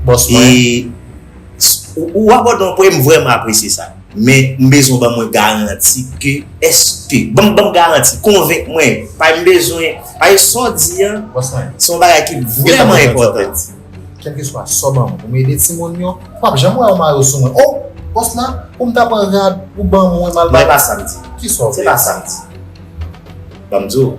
bòs mwen, e, ou, ou abòde yon pwen, m vrèman apresye sa. Men, m bezwen w ban mwen garanti ke, èske, ban m, ban m garanti, konvenk mwen, paske m bezwen, paske sa w di a, se yon bagay ki vrèman enpòtan. Kèlkeswa sa w ban mwen pou m ede timoun yo, w p ap janm wè yo mare yo sou mwen. Oh, bòs la, pou m ta pran rad, ou ban mwen, m al bay. Non, e pa sa m di. Kisa w vle? Se pa sa m di. Ban m di w,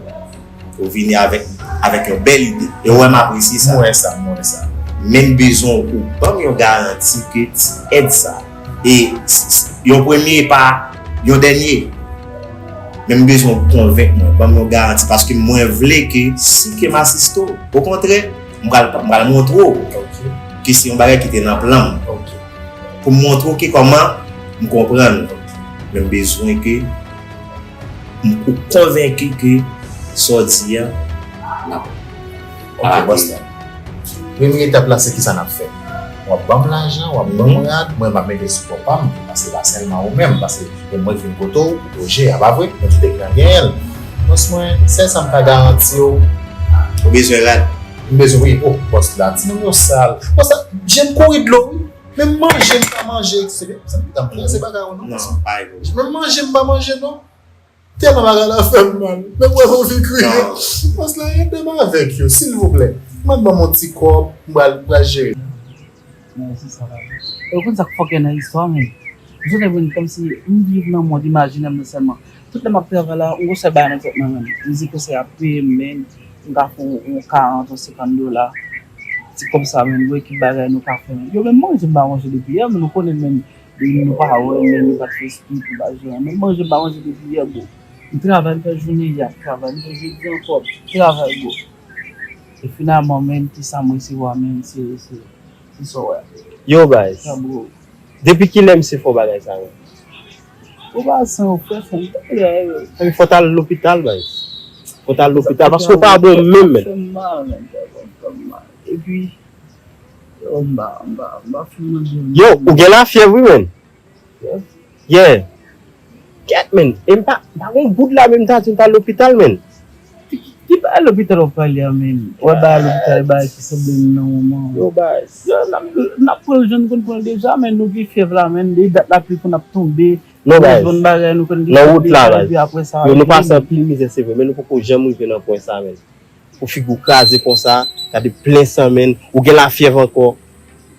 ou vini avèk, avèk yon bèl ide. E ou wè m apresye sa. M wè sa, m wè sa. Men m bezwen ou ban m yon garanti ke ti èd sa, e s-, s-, yon premye pa, yon dènye. Men m bezwen ou konvenk mwen, ban m yon garanti, paske mwen vle ke si ke m asiste w, okontrè, m pral, m pral montre w ke se yon bagay ki te nan plan m. Pou m montre w ke kòman m konprann. Men m bezwen ke m, ou konvenki ke sa w di a, l ap, ok, bòs la. Premye etap la, se kisa n ap fè? W ap ban m lajan, w ap ban m rad, mwen m ap mete sipò pa m, paske se pa sèlman ou menm, paske e mwen k vin kote w pou pwojè a, pa vre? Nou tout te gen, genyen l. Bòs mwen, sèl sa m ka garanti w. Ou bezwen rad? M bezwen, wi, oh, bòs la, timoun yo sal. Bòs la, je m kouri dlo, wi. Menm manje m pa manje, se, se, se, se bagay ou non. Non, pa egzanp. Menm manje m pa manje, non. Tèlman bagay la fè m mal. Menm wè m anvi kriye. Non. Bòs la, ede m avèk yo, silvouplè. Mwen ban m yon ti kòb, m pral, pral jere. Mèsi, sa va. E ou konn sa k fòkè nan istwa, men? M sot vin kòmsi m viv nan mond imajinè m nan sèlman. Tout lè m ap travay la, yon gwo sèl bagay nan tèt mwen menm. M di konsèy ap peye m, men m ka fè yon, yon karant, yon senkant dola. Ti kòb sa menm, yon ekip bagay nou ka fè menm. Yo menm manje m pa manje depi yè, men nou konnen menm, nou pa wè, men nou pa t fè espri, nou pa jwenn. Men manje m pa manje depi yè, bro. M travay, m fè jounen yè, travay, m fè jodi ankò, travay, bro. E finalman, menm, kisa m resevwa, menm, se, se, se sa w wè. Yo, baz. Sa, bro. Depi kilè misye fè w bagay sa yo? Ou pa san ou fè fè m tande yo. Epi fò w t al lopital, baz. Fò w t al lopital, paske w pa bon menm, men. Fè m mal, men, fè m mal. Epi, yo, m pa, m pa, m pa fin mande. Yo, ou gen lafyèv, wi, men. Yeah. Kèt, men. E m pa, m pa gen goud la, men m ta di m t al lopital, men. Ki bagay lopital w ap pale a menm? Wè bagay lopital e bagay ki sanble m nan moman an. Yo, baz. Yo, n ap, n ap pran l jan n konn pran l deja, men nou gen fyèv la, men. Depi dat lapli konn ap tonbe. Non, baz. Nan wout la, baz. Epi apre sa, yo, nou pase anpil mizè, se vre, men nou poko janm rive nan pwen sa, men. Pou figi w kraze konsa, gade plen san, men. Ou gen lafyèv ankò.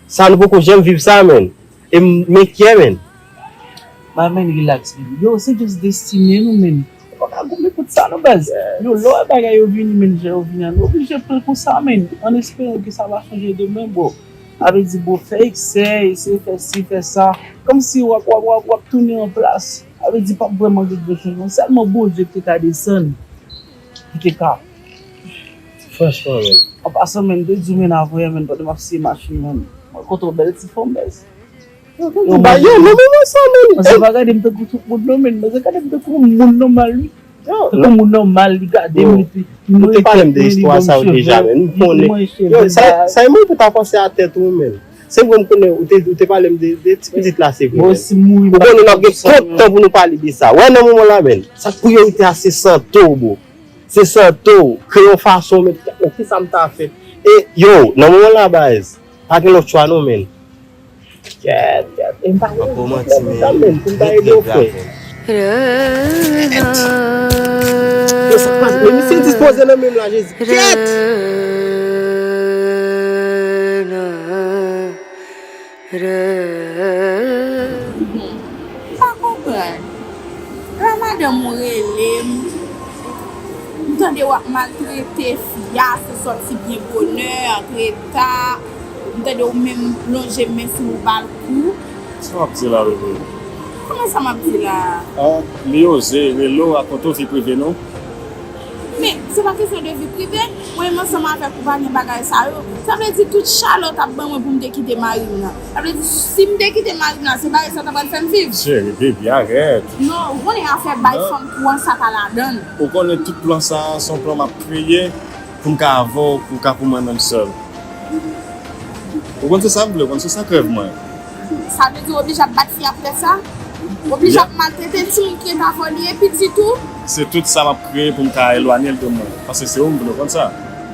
Sa nou poko janm viv sa, men. E m, m enkyè, men. Ba men relax, men. Yo, se just destine nou, men. Ou pa ka goumen kont sa, non, baz. Yo, lè w wè bagay yo vini, men, jan yo vini an, nou oblije pran l konsa, men. An esperan ke sa va chanje demen, bro. Sa vle di, bro, fè eksè, eseye fè si, fè sa. Kòmsi w ap, w ap, w ap, w ap tounen an plas. Sa vle di, p ap vrèman gen gwo chanjman. Sèlman Bondye ki te ka desann. Ki te ka. Franchman, men. An pasan, men, m te di w, men, avan yè, men, pandan m ap siye machin, men. Mwen kontre yon bèl ti fanm, bèz. Yo, yo, ba, yo, nan moman sa, men. Manzè pa gade m tankou tout moun, non, men. Manzè gade m tankou yon moun nòmal, wi. Yo, tankou yon moun nòmal, li gade m, epi li manje, men li ban m cheve, li manje cheve. Yo, sa, sa e mwen pou ta panse a tèt ou, men. Se vre m konnen ou te, ou te pale m de, de ti pitit la, se vre, men. Ou konnen n ap gen twòp tan pou nou pale de sa. Wè, nan moman la, men. Sa k priyorite a, se sante w, bro. Se sante w, kreye yon fason, men, kisa m ta fè? E, yo, nan moman la, baz, pa gen lòt chwa, non, men. Kèt, kèt. E m pa gen lòt chwa, men, pou m ta ede w, frè. Kèt. Men sa k pase? Men misye dispoze nan men m la, Jezi. Kèt! M pa konprann. Lè madanm ou rele m, m tande w ap maltrete fi a, se sòti byen bonè, antre ta, m tande w menm lonje men sou ou ba l kou. Sa w ap di la, bebe? Kòman sa m ap di la a? Ah, li oze rele w, rakonte w vi prive nou? Men, se pa kesyon de vi prive. Mwen menm ansanm avèk ou pa gen bagay sa yo. Sa vle di tout chalè w t ap ban mwen pou m te kite mari m nan. Sa vle di si m te kite mari m nan, se bagay sa w ta pral fè m viv? Cheri, baby, arèt. Non, ou konnen afè bay fanm kou an, sa pa ladan l. Ou konnen tout plan sa a, se yon plan m ap kreye pou m ka avè w, pou w ka pou mwen menm sèl. Ou konn se sa m vle, ou konn se sa k rèv mwen. Sa vle di w oblije ap bat fi a poutèt sa? W oblije ap maltrete timoun ki rete avè w li e pitit ou? Se tout sa m ap kreye pou m ka elwanye l de mwen. Paske se ou m vle, w konn sa.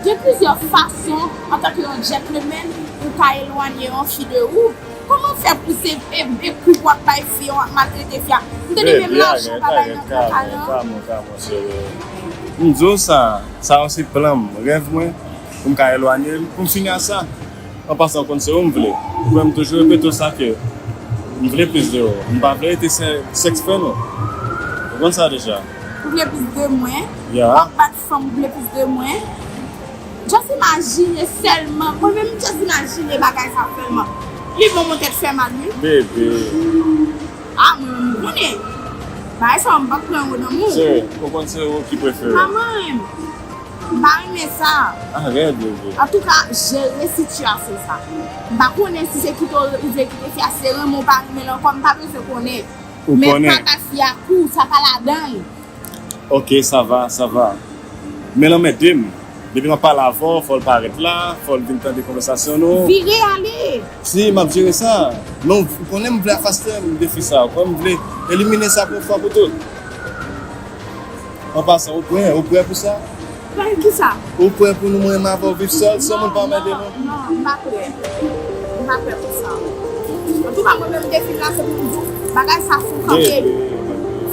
Gen plizyè fason, antanke yon gentleman, ou ka elwanye yon fi de ou. Kòman fè pou se e, e kou w ap bay fi a, w ap maltrete fi a? M tande menm lajan w pa bay nan kaka nan. Kalm ou, kalm ou, cheri. M di w sa, sa yo se plan m, rèv mwen, pou m ka elwanye l, pou m fini a sa. An pasan, w konn se ou m vle. Ou konnen m toujou repete w sa ke m vle plis de ou. M pa vle rete sè-, sèks frè nou. Ou konn sa deja. Ou vle plis de mwen? Ya. W ap bat fanm, ou vle plis de mwen? Just imajine sèlman. Mwen menm, just imajine bagay sa sèlman. Li bon, mon tèt fè mal, wi. Bebe. Ah, mwen menm, m konnen. Bagay sa, m p ap pran yo nan men w. Cheri, ou konn se ou ki prefere. Manman, m pa renmen sa. Arèt, bebe. Antouka, jere sitiyasyon sa. M pa konnen si se kite w, ou vle kite fi a, si se renmen w pa renmen l ankò, m pa bezwen konnen. Men pa bay fi a kou, sa pa ladan l. Ok, sa va, sa va. Men l anmède m. Depi m ap pale avè w, fò l parèt la, fò l vin tande konvèsasyon nou. Vire ale! Si, m ap jere sa. Men w konnen m vle afastè m de fi sa, w konnen m vle elimine sa pou yon fwa pou tout. An pasan, ou prè, ou prè pou sa? Prè kisa? Ou prè pou nou, mwen, m avè w viv sèl, san moun pa anmède nou? Non, non, m pa prè. M pa prè pou sa. Antouka, mwen menm, defi m lanse pou m di w, bagay sa fou kanpe.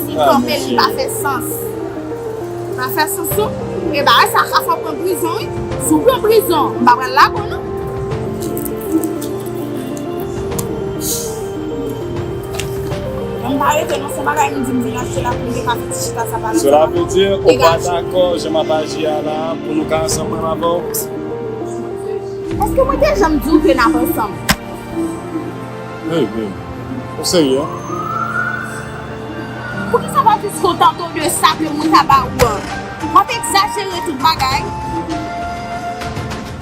Fou kanpe, li pa fè sans. Pa fè sans, non. E bagay sa ka fè w pran prizon, wi. Si w pran prizon, m pa pral lage w, non. Pa rete non, se bagay nou di m vin achte la pou m te ka fè ti chita sa pa nan Cela veut dire, ou pa dakò jan m ap aji a la, pou nou ka ansanm mwen avè w? Èske mwen te janm di w ke n ap ansanm? Hey, babe, ou serye? Poukisa w pa jis kontante w de sa ke mwen ka ba ou an? W ap egzajere tout bagay.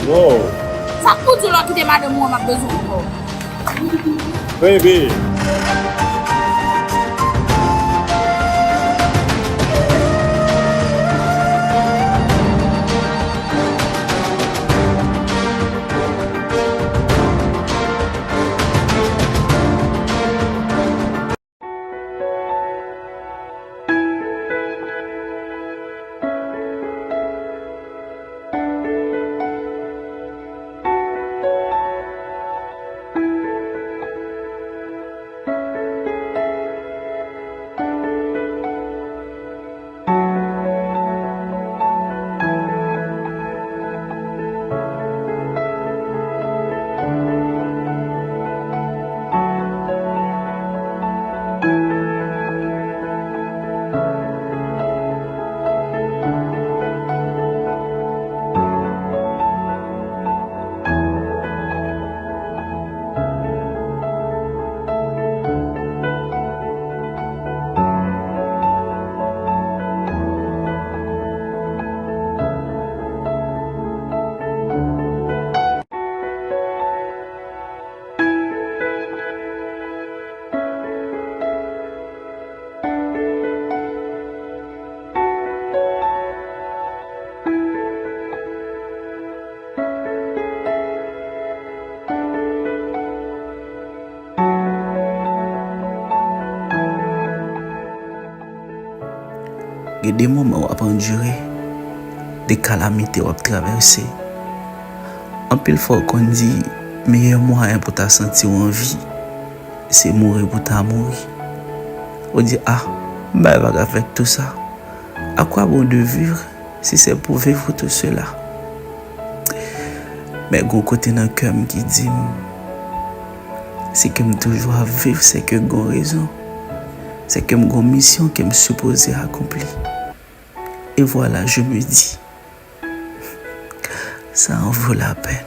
Wow. Sa k pou di w lè w kite madanm ou an m ap bezwen w ankò? Baby. Gen de moman w ap andire, de kalamite w ap travèse. Anpil fwa w konn di, meyè mwayen pou ta santi w an vi, se mouri pou ta mouri. Ou di, ah, m pa vle avèk tou sa. À quoi bon de vivre si c'est pour vivre tout cela? Men gon kote nan kè m ki di m, si ke m toujou ap viv, se ke gon rezon. Se ke m gon misyon ke m sipoze akonpli. Et voilà, je me dis, ça en vaut la peine.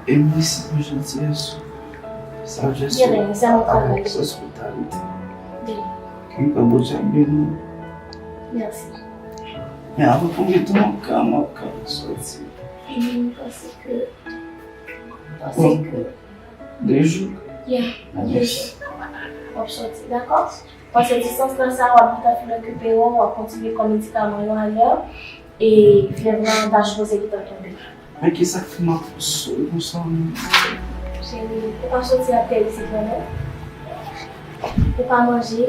Enis, mwen jantiyès ou, sajès ou, avèk ospitalite. Ke Bondye ap beni w. Mèsi. Men avan pou m kite w nan kay, m ap ka soti. Epi m panse ke, panse ke de jou. Yeah, de jou. W ap soti, dakò? Paske distans lan sa, w ap gentan fin okipe yo, w ap kontinye pran medikaman yo alè, e fyèv lan ta sipoze gentan tonbe. Men kisa k fè m ap sou konsa menm? Cheri, ou pa soti atè isit la non. Ou pa manje.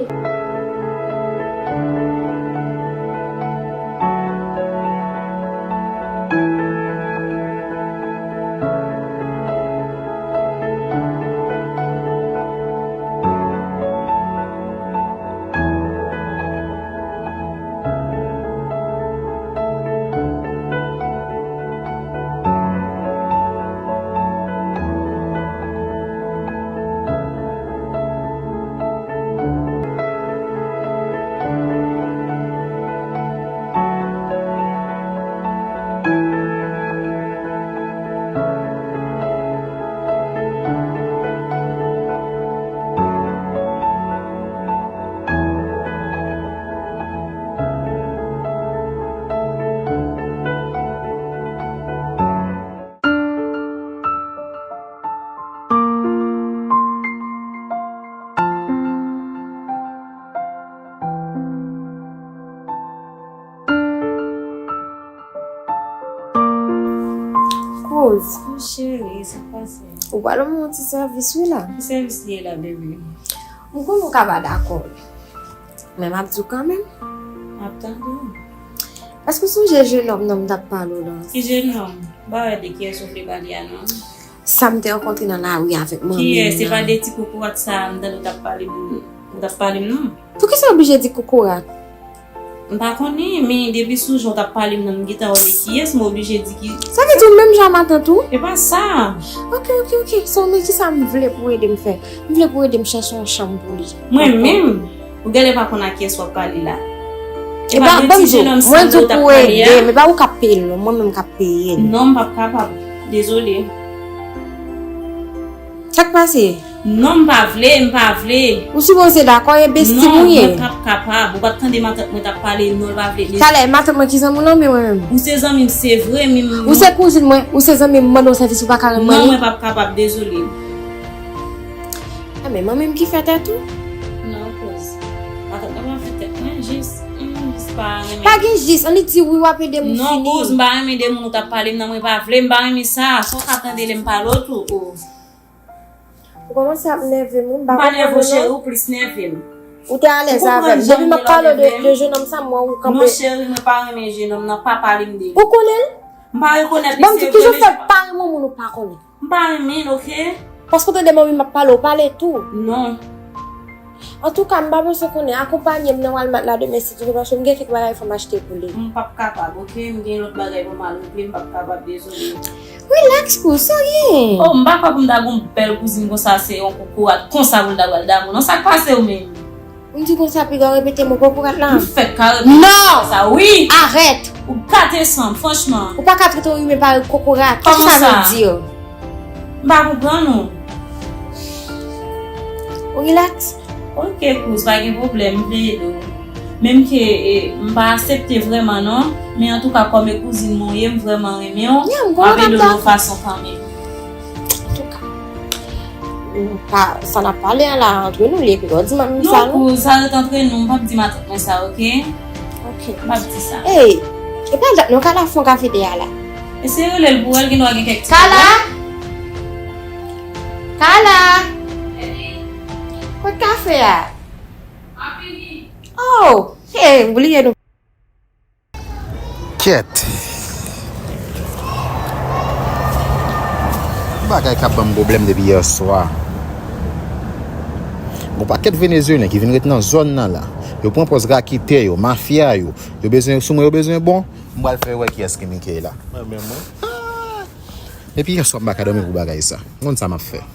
Mon cheri, sa k pase? Ou pral ban mwen yon ti sèvis wi la. Ki sèvis li ye la, baby? M konnen ou ka pa dakò. Men m ap di w kanmenm. M ap tande w. Èske w sonje jenòm nan m t ap pale w lan? Ki jenòm? M pa wè de kiyès ou vle pale a non. Sa m te rankontre nan lari avèk manmi m nan. Kiyès? Se pa de ti kokorat sa a m tande w t ap pale m, ou t ap pale m nan? Poukisa w oblije di kokorat? M pa konnen, men depi sou jan w t ap pale m nan, m gentan wè de kiyès, m oblije di ki. Sa vle di w menm jan a matant ou? E pa sa. Ok, ok, ok. So, men kisa m vle pou w ede m fè? M vle pou w ede m chèche yon chanm pou li. Mwen menm? Ou genlè pa konn a kiyès w ap pale la. E pa ban m di w, mwen di w pou w ede m, e pa ou k ap peye l non, mwen menm k ap peye l. Non, m p ap kapab. Dezole. Sa k pase? Non, m pa vle, m pa vle. Ou sipoze dakò, e besti m ou ye. Non, mwen p ap kapab. Ou pa t tande matant mwen t ap pale, non, l pa vle. Talè, matant mwen ki zanmi w nan, men mwen menm. Ou se zanmi m, se vre, men m. Ou se kouzin mwen, ou se zanmi m, m mande w sèvis, ou pa ka rann mwen li? Non, mwen p ap kapab, dezole. A, men manmi m ki fè tèt ou? Non, kouz. Matant mwen pa fè tèt mwen, jis, m jis pa renmen. Pa gen jis, annik di wi w ap ede m, fini. Non, kouz, m pa renmen de moun ou t ap pale m nan, mwen pa vle, m pa renmen sa. Sa w ka tande lè m pale w tou, o. Ou kòmanse ap nève m, wi, m pa konprann ou non. M pa nève w, cheri, ou plis nève m. Ou te alèz avè m. Depi m ap pale w de, de jenòm sa, m wè ou kanpe. Non, cheri, mwen pa renmen jenòm nan, pa pale m de li. Ou konnen l? M pa rekonèt li, se vre, men. Ban m di, kijan w fè pa renmen yon moun ou pa konnen? M pa renmen l, oke? Paske w tande manmi m ap pale, w pale tou. Non. Antouka, m pa bezwen konnen, akonpanye m nan Walmart la demen, sitou, paske m gen kèk bagay fò m achte pou li. M p ap kapab, oke? M gen lòt bagay pou m al regle, m p ap kapab, dezole. Rilaks, kouz, sa w gen? Oh, m pa kwè pou m ta gen yon bèl kouzin konsa, se yon kokorat konsa pou l ta pral damou. Non, sa k pase w menm? M di konsa, piga w repete mo kokorat la. M fèk ka repete sa, wi. Non! Arèt! Ou gate san m, franchman. Ou pa ka trete yon imen parèy kokorat. Kisa sa vle di? M pa konprann ou. Ou rilaks? Ok, kouz, pa gen pwoblèm, m vle ede w. Menm ke, e, m pa aksepte vrèman, non. Men antouka, kòm e kouzin mwen w ye, m vrèman renmen w. M ap ede w yon fason kanmenm. Antouka, m pa, sa n ap pale a la, antre nou li, epi w di manmi m sa, non? Non, kouz, sa ret antre nou, m p ap di matant mwen sa, ok? Ok. M p ap di sa. Ey, e pa dat non, Kala fè yon kafe deyò a la. Eseye rele l pou wè l, gendwa gen kèk ti pwoblèm. Kala! Kala! Kot kafe a? Oh! Hey, m bliye nou. Kèt. Bagay k ap ban m pwoblèm depi yèswa. Gon pakèt Venezyelyen ki vin ret nan zòn nan la. Yo pran pòz raketè yo, mafya yo. Yo bezwen sou mwen, yo bezwen bon. M pral fè wè kiyès ki Mickey la. Mwen menm, wi. Depi yèswa m pa ka dòmi pou bagay sa. M konn sa m ap fè.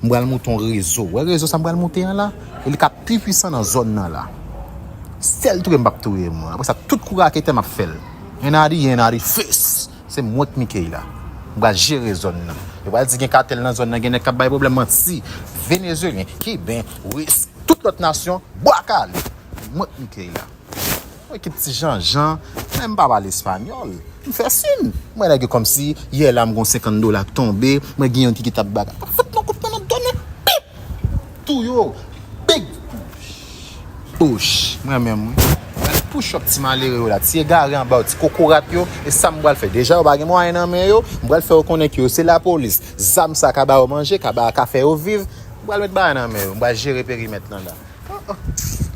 M pral moute yon rezo. Wè rezo sa m pral moute an la? E li ka pi pwisan nan zòn nan la. Sèl touye m p ap touye mwen. Apre sa, tout kou raketè m ap fè l. Anybody, anybody face. Se mwen k Mickey la. M pral jere zòn nan. Yo pral di gen katèl nan zòn nan, gen nèg k ap bay pwoblèm, manti. Venezyelyen, kiben, ris, tout lòt nasyon, bwa kale. Mwen k Mickey la. Mwen ki ti janjan, men m pa pale espanyòl. M fè sin. Mwen nèg yo kòmsi, yè la m gon senkant dola k tonbe, mwen gen youn ki kite ap bagay. Fout nou kout nan do nou, pip! Tou yo, big push. Push, mwen menm, wi. Mwen push up ti malere yo la, ti egare anba yo, ti kokorat yo, e sa m pral fè. Deja yo pa gen mwayen nan men yo, m pral fè yo konnen ke yo se lapolis. Zam sa ka ba yo manje, ka ba, ka fè yo viv. M pral met bagay nan men yo, m pral jere perimèt lan la. Oh, oh.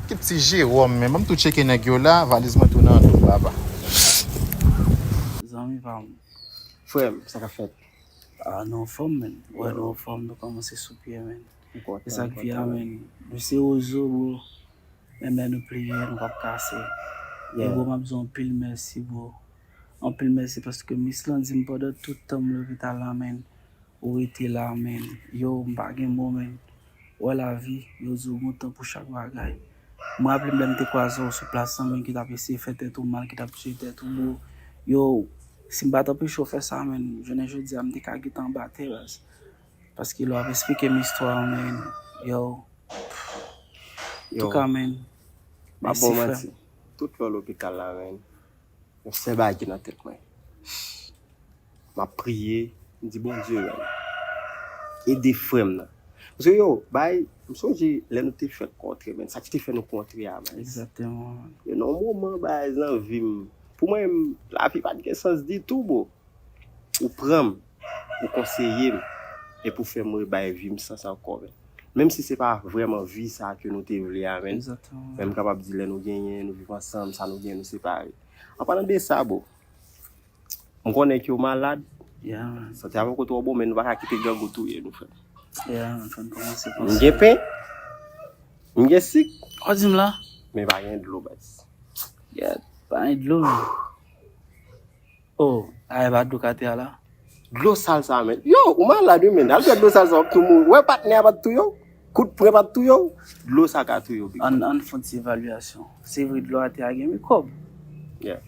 Ki ti Jewòm, men ban m tou tcheke nèg yo la, valiz mwen tou nan do m, papa. Zanmi pa m. Frè m, sa k ap fèt? Ah, nou anfòm, men. Wè, nou anfòm, nou kòmanse sou pye, men. E sa k vi a, men. Nou se wozo, bro. Men, men nou pliye, nou p ap kase. E bro, m ap di w anpil mèsi, bro. Anpil mèsi paske Miss lan di m pandan tout tan m lopital la, men. Ou rete la, men. Yo, m pa gen mo, men. Wè lavi, yo di w gon tan pou chak bagay. M raple m lè m te kwaze w sou plas lan, men ki t ap eseye fè tèt ou mal, ki t ap tiye tèt ou, bro. Yo, si m pa t anpeche w fè sa, men, jounen jodi a, m te ka gentan anba tè, baz. Paske lè w ap esplike m istwa w, men, yo. Yo. Antouka, men, mèsi, frè m. M ap ba w manti. Tout lè w lopital la, men, yon sèl bagay ki nan tèt mwen. M ap priye, m di, Bondye, men, ede frè m nan. Paske, yo, bay, m sonje lè nou te fèk kontre, men, sa ki te fè nou kontre a, baz. Egzakteman. Yo, nan yon moman, baz, nan vi m, pou mwen, m, lavi pa t gen sans ditou, bro. Ou pran m, ou konseye m, epi w fè m rebay vi m sans ankò, men. Menm si se pa vrèman vi sa ke nou te vle a, men. Egzakteman. Men m kapab di lè nou genyen, nou viv ansanm, sa nou genyen, nou separe. An palan de sa, bro, m konnen ke w malad. Yeah, man. Sante a poko twò bon, men nou pa ka kite grangou touye nou, frè. Yeah, man, fò n kòmanse panse. M gen pen, m gen sik. Ou di m la? Men pa gen dlo, baz. Yeah, pa gen dlo, man. Oh, a e pa dlo k atè a la? Dlo sal sa, men. Yo, ou malad, wi, men. Al bwè dlo sal sa, w ap tou mouri. Wè, patnè a pa t touye w? Kout pwen pa t touye w? Dlo sa ka touye w, big man. Ann, ann fè yon ti evalyasyon. Se vre, dlo atè a gen mikwòb. Yeah.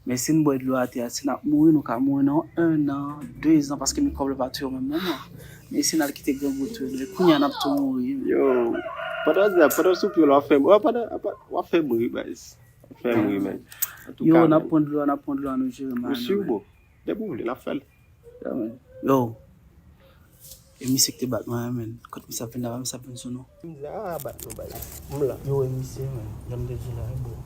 Men si n bwè dlo atè a, si n ap mouri, nou ka mouri nan en an, de zan, paske mikwòb la pa touye w menm moman. Men si n al kite grangou touye nou, e kounye a n ap tou mouri. Yo, pandan, pandan sou pye w la, w ap fè, w ap, w ap fè m ri, baz. Fè m ri, men. Antouka, yo, n ap pran dlo a, n ap pran dlo a, nou jere mal. Ou si, bro? Depi w vle, n ap fè l. Yeah, man. Yo. E misye ki te bat mwen an, men. Kot misye ap vin la, misye ap vin sou nou. Misye a bat nou, bay. M la. Yo, e misye, men. Jan m te di la, e bro.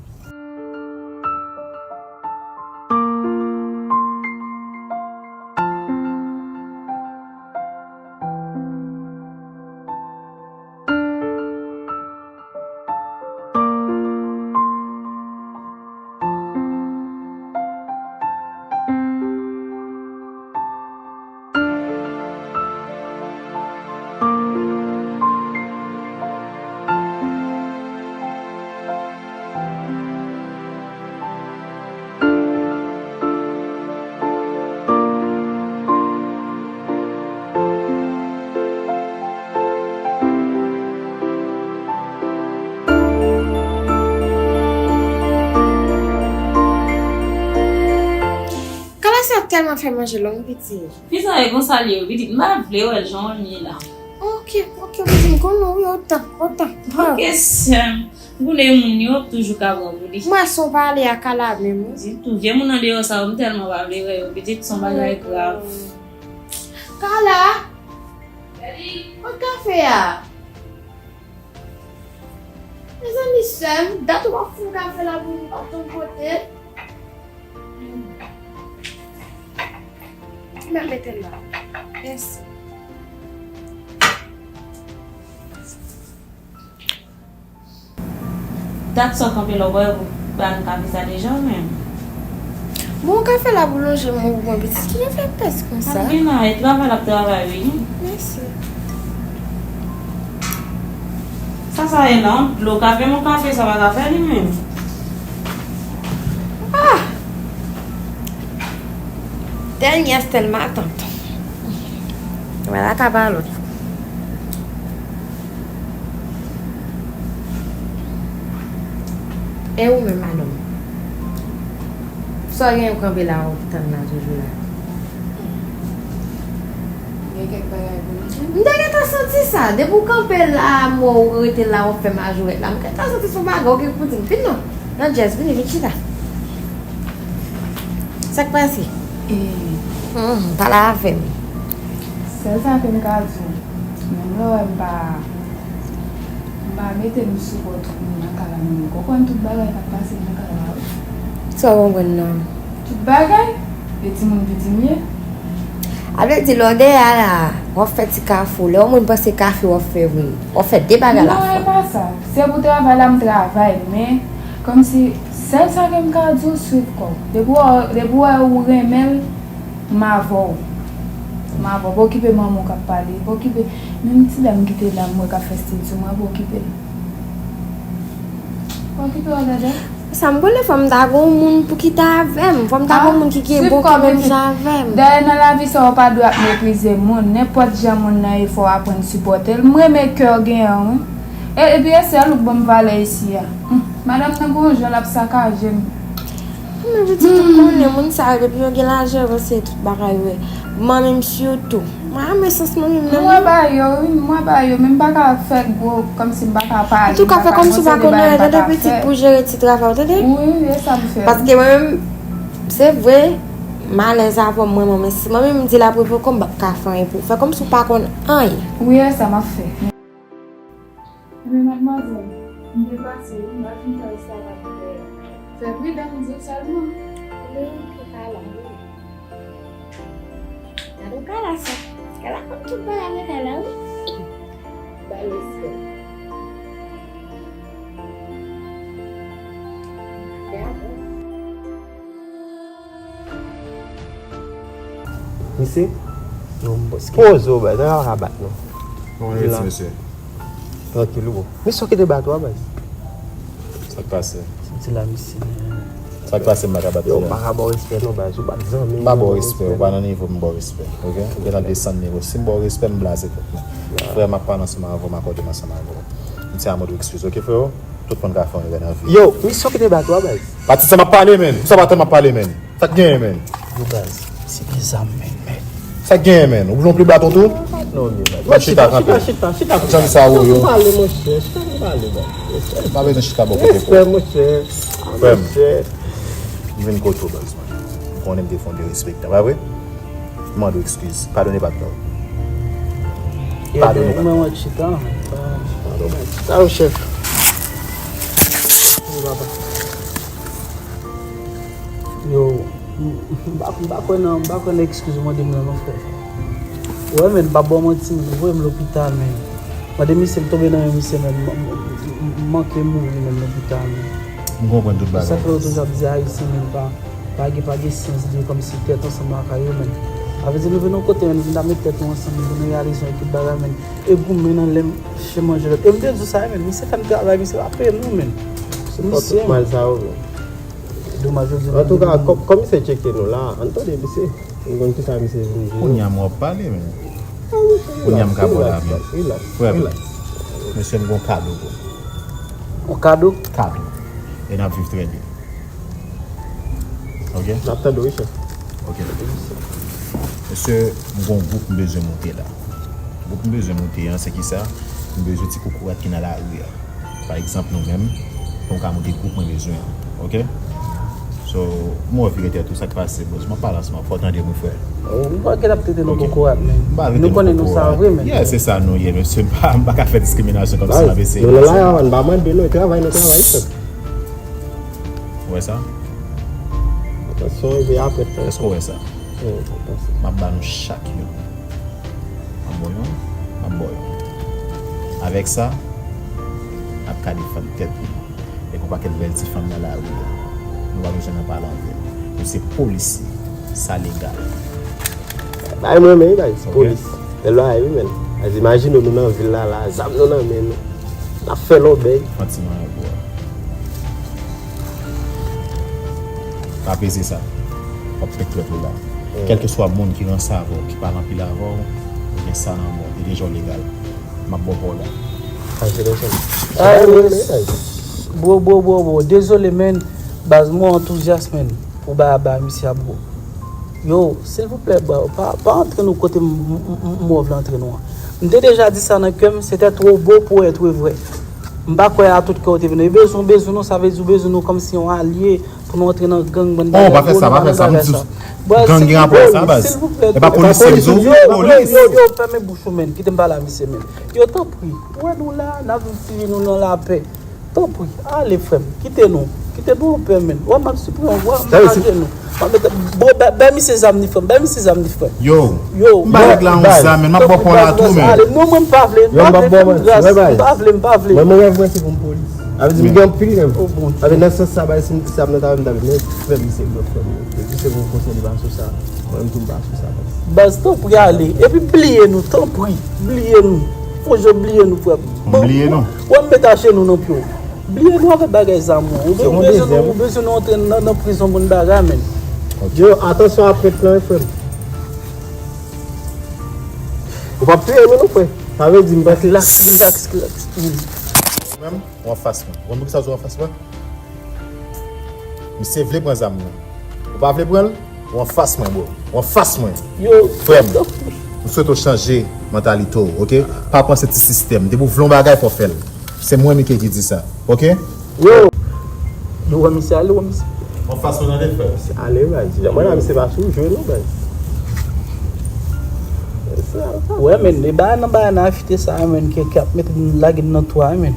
Kala sa ap tèlman fè manje long, piti. Pizza e konsa l ye wi, pitit, m pa vle wè l jan w ye la. Ok, ok, pitit, m konnen wi, otan, otan. Ok, sè m. M konnen moun yo toujou ka pran pou li. M wè son pale a Kala menm wi. Ditou, vye moun andeyò sa yo, m tèlman pa vle wè yo, pitit, son bagay grav. Kala! Kot kafe a? Mezanmi, sè m, dat ou p ap foun kafe la pou nou pa t yon kote. M ap mete l la. Mèsi. Dat sa w kanpe la, w pa wè pou ba nou kafe sa deja, ou menm? Bon, kafe la boulanje m ou pran pitit ki jan fè pès konsa. Ap gen nan, e travay l ap travay wi. Mèsi. Sa sa ye non? Dlo kafe, mon kafe, sa pa ka fè li menm. Ah! Tèl nyès, tèl matant. Wè la ka pa lòt. E ou menm, madanm? Sa w gen ou kanpe la, w ap tann la toujou la? Gen kèk bagay pou m di. M te gentan santi sa. Depi w kanpe la, mwen ou rete la, w ap fè majoret la. M gentan santi se yon bagay ou gen pou di m. Vin non. Nan djèz, vini, vin chita. Sa k pase? E, hmm, pale avè m. Sèl sa ke m ka di w, menm lè w wè m pa, m pa mete m sou kò tout moun nan kay la, men ou konprann tout bagay k ap pase nan kay la wi. Sa w konprann nan? Tout bagay? E timoun piti m ye? A vle di lè w dèyè a la, w ap fè ti kafe w. Lè yon moun panse kafe w ap fè vre. W ap fè de bagay la fwa. Non, e pa sa. Se pou travay la m travay, men kòmsi sèl sa ke m ka di w, swiv kò w. Depi w, depi w wè ou renmen l, m avè w. M avè w. Pa okipe manman w k ap pale. Pa okipe menm ti dam ki te la m wè k ap fè stil sou mwen, pa okipe l. Pa okipe w, dada. Sa m boule, fò m ta gon moun pou ki ta avè m. Fò m ta gon moun ki gen bon kè menm jan avè m. Dayè nan lavi sa ou pa dwe ap meprize moun. Nenpòt jan moun nan ye, fò w aprann sipòte l. M renmen kè w genyen an wi. E, epi e sèl ou k ban m valè isi a. Hum, madanm nan gon jan l ap sakaje m. Men pitit ou konnen moun sa yo depi yo gen lajan yo panse tout bagay yo. Manmi m sitou. Mwen renmen sans manmi m nan. Mwen ba yo, wi, mwen ba yo, men m pa ka fè gwo, kòmsi m pa ka pale. Antouka, fè kòmsi w pa konn anyen, tande pitit, pou jere ti travay ou, tande? Wi, wi, e sa m fè. Paske mwen menm, se vre, m alèz avè w, mwen, mwen, men si manmi m di l ap revoke w, m p ap ka fè anyen pou ou. Fè kòmsi w pa konn anyen. Wi, e sa m ap fè. Ebyen, madmwazèl, m depase wi, m al fin fè eskalade dèyè. Fè pridan, m di w sèlman. Li, li pa la, wi. Ou ka la sa. Kala konn tout bagay mwen ka la wi. Ba respè. Misye, poze w baz, nan ka bat non. Kòman nou rete, mesye? Trankil ou. Misye, w kite bat ou a baz. Sa k pase? Soti la misye. Sa k pase m pa ka bat ou? Yo, m pa ka ba w respè non baz, ou bat zanmi w. M pa ba w respè, ou pa nan nivo m ba w respè, oke? Ou gentan desann nivo. Si m ba w respè, m blaze tèt mwen. Frè, m ap pale ansanm avè w, m akòde m ansanm avè w. M ti a mande w eskiz, oke, freo? Tout moun ka fè yon erè nan vi. Yo, misye, w kite bat ou a baz. Pati sa m ap pale, menn. Ou sa pa tan m ap pale, menn. Sa k genyen, menn? Yo baz, se gen zam, menn, menn. Sa k genyen, menn? Ou vle yon pli baton tou? Non, men baz. Chita, chita, chita, chita, chita. Jan sa ou yo. Chita pou pale, monchè. Chita pou pale, baz. Pa bezwen chita bò kote. Respè, monchè. Frè m. Monchè. M vin kote w, baz, mwen. M konnen m te fè yon derespektan, pa vre? M mande w eskiz. Padone patnè w. Padone patnè w. Mwen, mwen chita. Padone. Sa yo, chèf. Wi, papa. Yo, m, m, m pa, m pa kwè nan, m pa kwè nan eskiz ou mande m nan non, frè. Ou wè, menn, m pa ba w manti, menn, ou voye m lopital, menn. Mande misye, m tonbe nan men misye, menn, m, m, m, m manke mouri, menn, lopital, menn. M konprann tout bagay. Se sa k fè yo toujou ap di Ayisyen, menn, pa, pa gen, pa gen sans de kòmsi tèt ansanm ak yo, menn. Sa vle di nou vin yon kote, menn, vin ta met tèt nou ansanm, vin reyalize yon ekip bagay, menn. E goumen nan lè m chen manje lòt. E m te di w sa, menn, misye fè m travay, misye pa peye m non, menn. Se misye, tout mal sa yo, menn. Domaj yo di nou. Antouka, kòm, kòm misye tcheke nou la, ann tande misye. Nou konn kisa misye vin di nou. Kounye a m wè w ap pale, men. Kounye a m ka ba w la, men. Relax, relax, relax. Frè m, mesye, m gon kado pou ou. Yon kado? Kado. E n ap viv trè byen. Ok? N ap tande w, wi, chèf. Ok. Mesye, m gon gwoup m bezwen monte la. Gwoup m bezwen monte an, se kisa? M bezwen ti kokorat ki nan lari a. Pa egzanp, nou menm, pou nou ka monte gwoup mwen bezwen an. Ok? So, m wè w vire tèt ou, sa k pase, bòs? M ap pale ansanm, fò w tande m, wi, frè. Ou pa gen ap trete nou kokorat, men. M pa trete nou kokorat. Nou konnen nou sa vre, men. Yeah, se sa nou ye, mesye. M pa, m pa ka fè diskriminasyon kòmsi m ap eseye. Nou nan lari a, n pa mande nou, e travay nou travay, frè. Ou wè sa? Atansyon, rive apre, frè. Èske w wè sa? M ap ba nou chak youn. M ap ba w youn, m ap ba w youn. Avèk sa, n ap ka defann tèt nou. E gon pakèt bèl ti fanm nan lari a. Nou pa bezwen nan pale anvè yo. Yo se polisye. Sa legal. Bagay mwen renmen wi, baz. Ok. Polis. Bèl bagay wi, menn. Baz, imajine w, nou nan vil la, la, zam nou nan men nou. N ap fè lòbèy. Fè yon ti manyen pou w. Pa peze sa. W ap fè trèt ou la. Kèlkeswa moun ki ranse avè w, ki pale anpil avè w, ou gen sa nan men w, li deja w legal. M ap ba w pa w la. Bro, bro, bro, bro. Dezole, men. Baz, mwen antouzyas, men, pou bagay a misye a, bro. Yo, silvouplè, bro, pa, pa antre nou kote m, m, m, m, m wè w vle antre nou an. M te deja di sa nan kè m, c'était trop beau pour être vrai. M pa kwè a tout kè w te vin. E bezwen, bezwen nou, sa vle di w bezwen nou kòmsi yon alye pou nou antre nan gang, bann bagay. Oh, pa fè sa, pa fè sa. M di w, gang gen rapò ak sa, baz. E pa polisye, m di w, polis. Yo, yo, yo, fèmen bouch ou, men. Kite m pale a misye, men. Yo, tanpri, ou wè nou la, n ap viv ti vi nou nan lapè. Tanpri, ale, frè m. Kite nou. Kite nou anpè, men. Wè, m ap sipriye w, wè, m pa jwenn nou. M ap mete, bon, bay, bay misye zam ni, frè m. Bay misye zam ni, frè m. Yo, yo, m pa nèg la yon zam, men. M ap ba w pa w la tou, men. Ale, non, mwen, m pa vle. M pa vle, fè m gras. M pa vle, m pa vle. Mwen, mwen, rèv mwen, se pou m polis. Sa vle di, m gen anpil rèv. Sa vle nan sans sa, bay, si m di sa, m nan ta vle, m ta vle, men, frè m, se blòf, frè m. Epi se pou konsèy li pa sou sa. Mwen menm tou m pa sou sa, baz. Baz, tanpri ale. Epi bliye nou, tanpri. Bliye nou. Fò je w bliye nou, frè m. M bliye nou. Wè m met ajenou nan pye w. Bliye nou avèk bagay zam ou. Ou bezwen nou, ou bezwen nou antre nan, nan prizon pou n bagay, men. Yo, atansyon a prèt lan, wi, frè m. Ou p ap touye nou, non, frè. Sa vle di m pa... Relax, relax, relax. Ou menm, ou anfas mwen. Ou konn poukisa w anfas mwen? Misye vle pran zam nan. Ou pa vle pran l? Ou anfas mwen, bro. Ou anfas mwen. Yo, frè m, m swete w chanje mantalite w, ok? Pa pran se ti sistèm. Depi w vle yon bagay, fò w fè l. Se mwen, Mickey, ki di sa, ok? Yo! Yo, wè misye ale, wè misye. Ou anfas mwen, tande, frè m. Misye ale, baz. Jan mwen la, misye pa sou jwe, non, baz. Wè, men, e bagay nan bagay nan afite sa, men, ke, ke ap mete n lage n nan twa, men.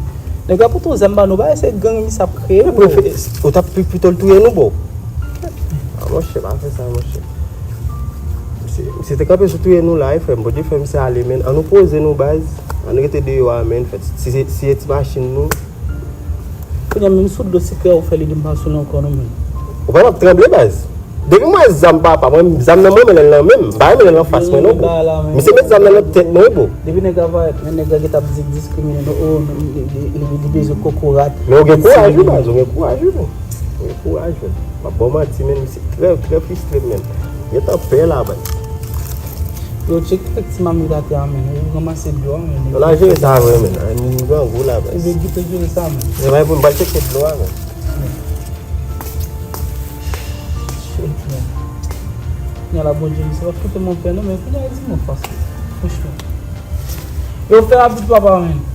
Nèg la pote yon zam ba nou, bagay se gang misye ap kreye, bro. Ou t ap pi pito l touye nou, bro. Ah, monchè, pa fè sa, monchè. Misye te kanpe sou touye nou la, wi, frè m. Bondye fè misye ale, menn. Ann nou poze nou, baz. Ann rete deyò a, menn. Fèt, si, si, si se ti machin nou. Kounye a menm sou dlo sekrè ou fè li di m pa sou li ankò non, menn. Ou pa t ap tranble, baz. Depi m wè zam papa, mwen, zam nan mwen, men l nan men m. M pa renmen l nan fas mwen non, bro. Misye met zam nan nan tèt mwen, bro. Depi nèg la parèt, men nèg la gentan ap di, diskrimine nou. Oh, li, li, li, li bezwen kokorat. Men ou gen kouraj, wi, baz. Ou gen kouraj, wi, bro. Ou gen kouraj, menn. M ap ba w manti, menn. Misye trè, trè fristre, menn. Gentan pè la, baz. Yo, tcheke kèk ti mamit atè a, menn. Ou ranmase dlo a, menn. Yo, n a jere sa vre, menn. Ay, nou grangou la, baz. Ebyen, kite jere sa, menn. Se pa pou m pral tcheke dlo a, menn. Shit, menn. Kounye a la, Bondye, misye pa fout mwen pè, non, men kounye a, di mwen fas. Franchman. Yo, fè rapid, papa, menn.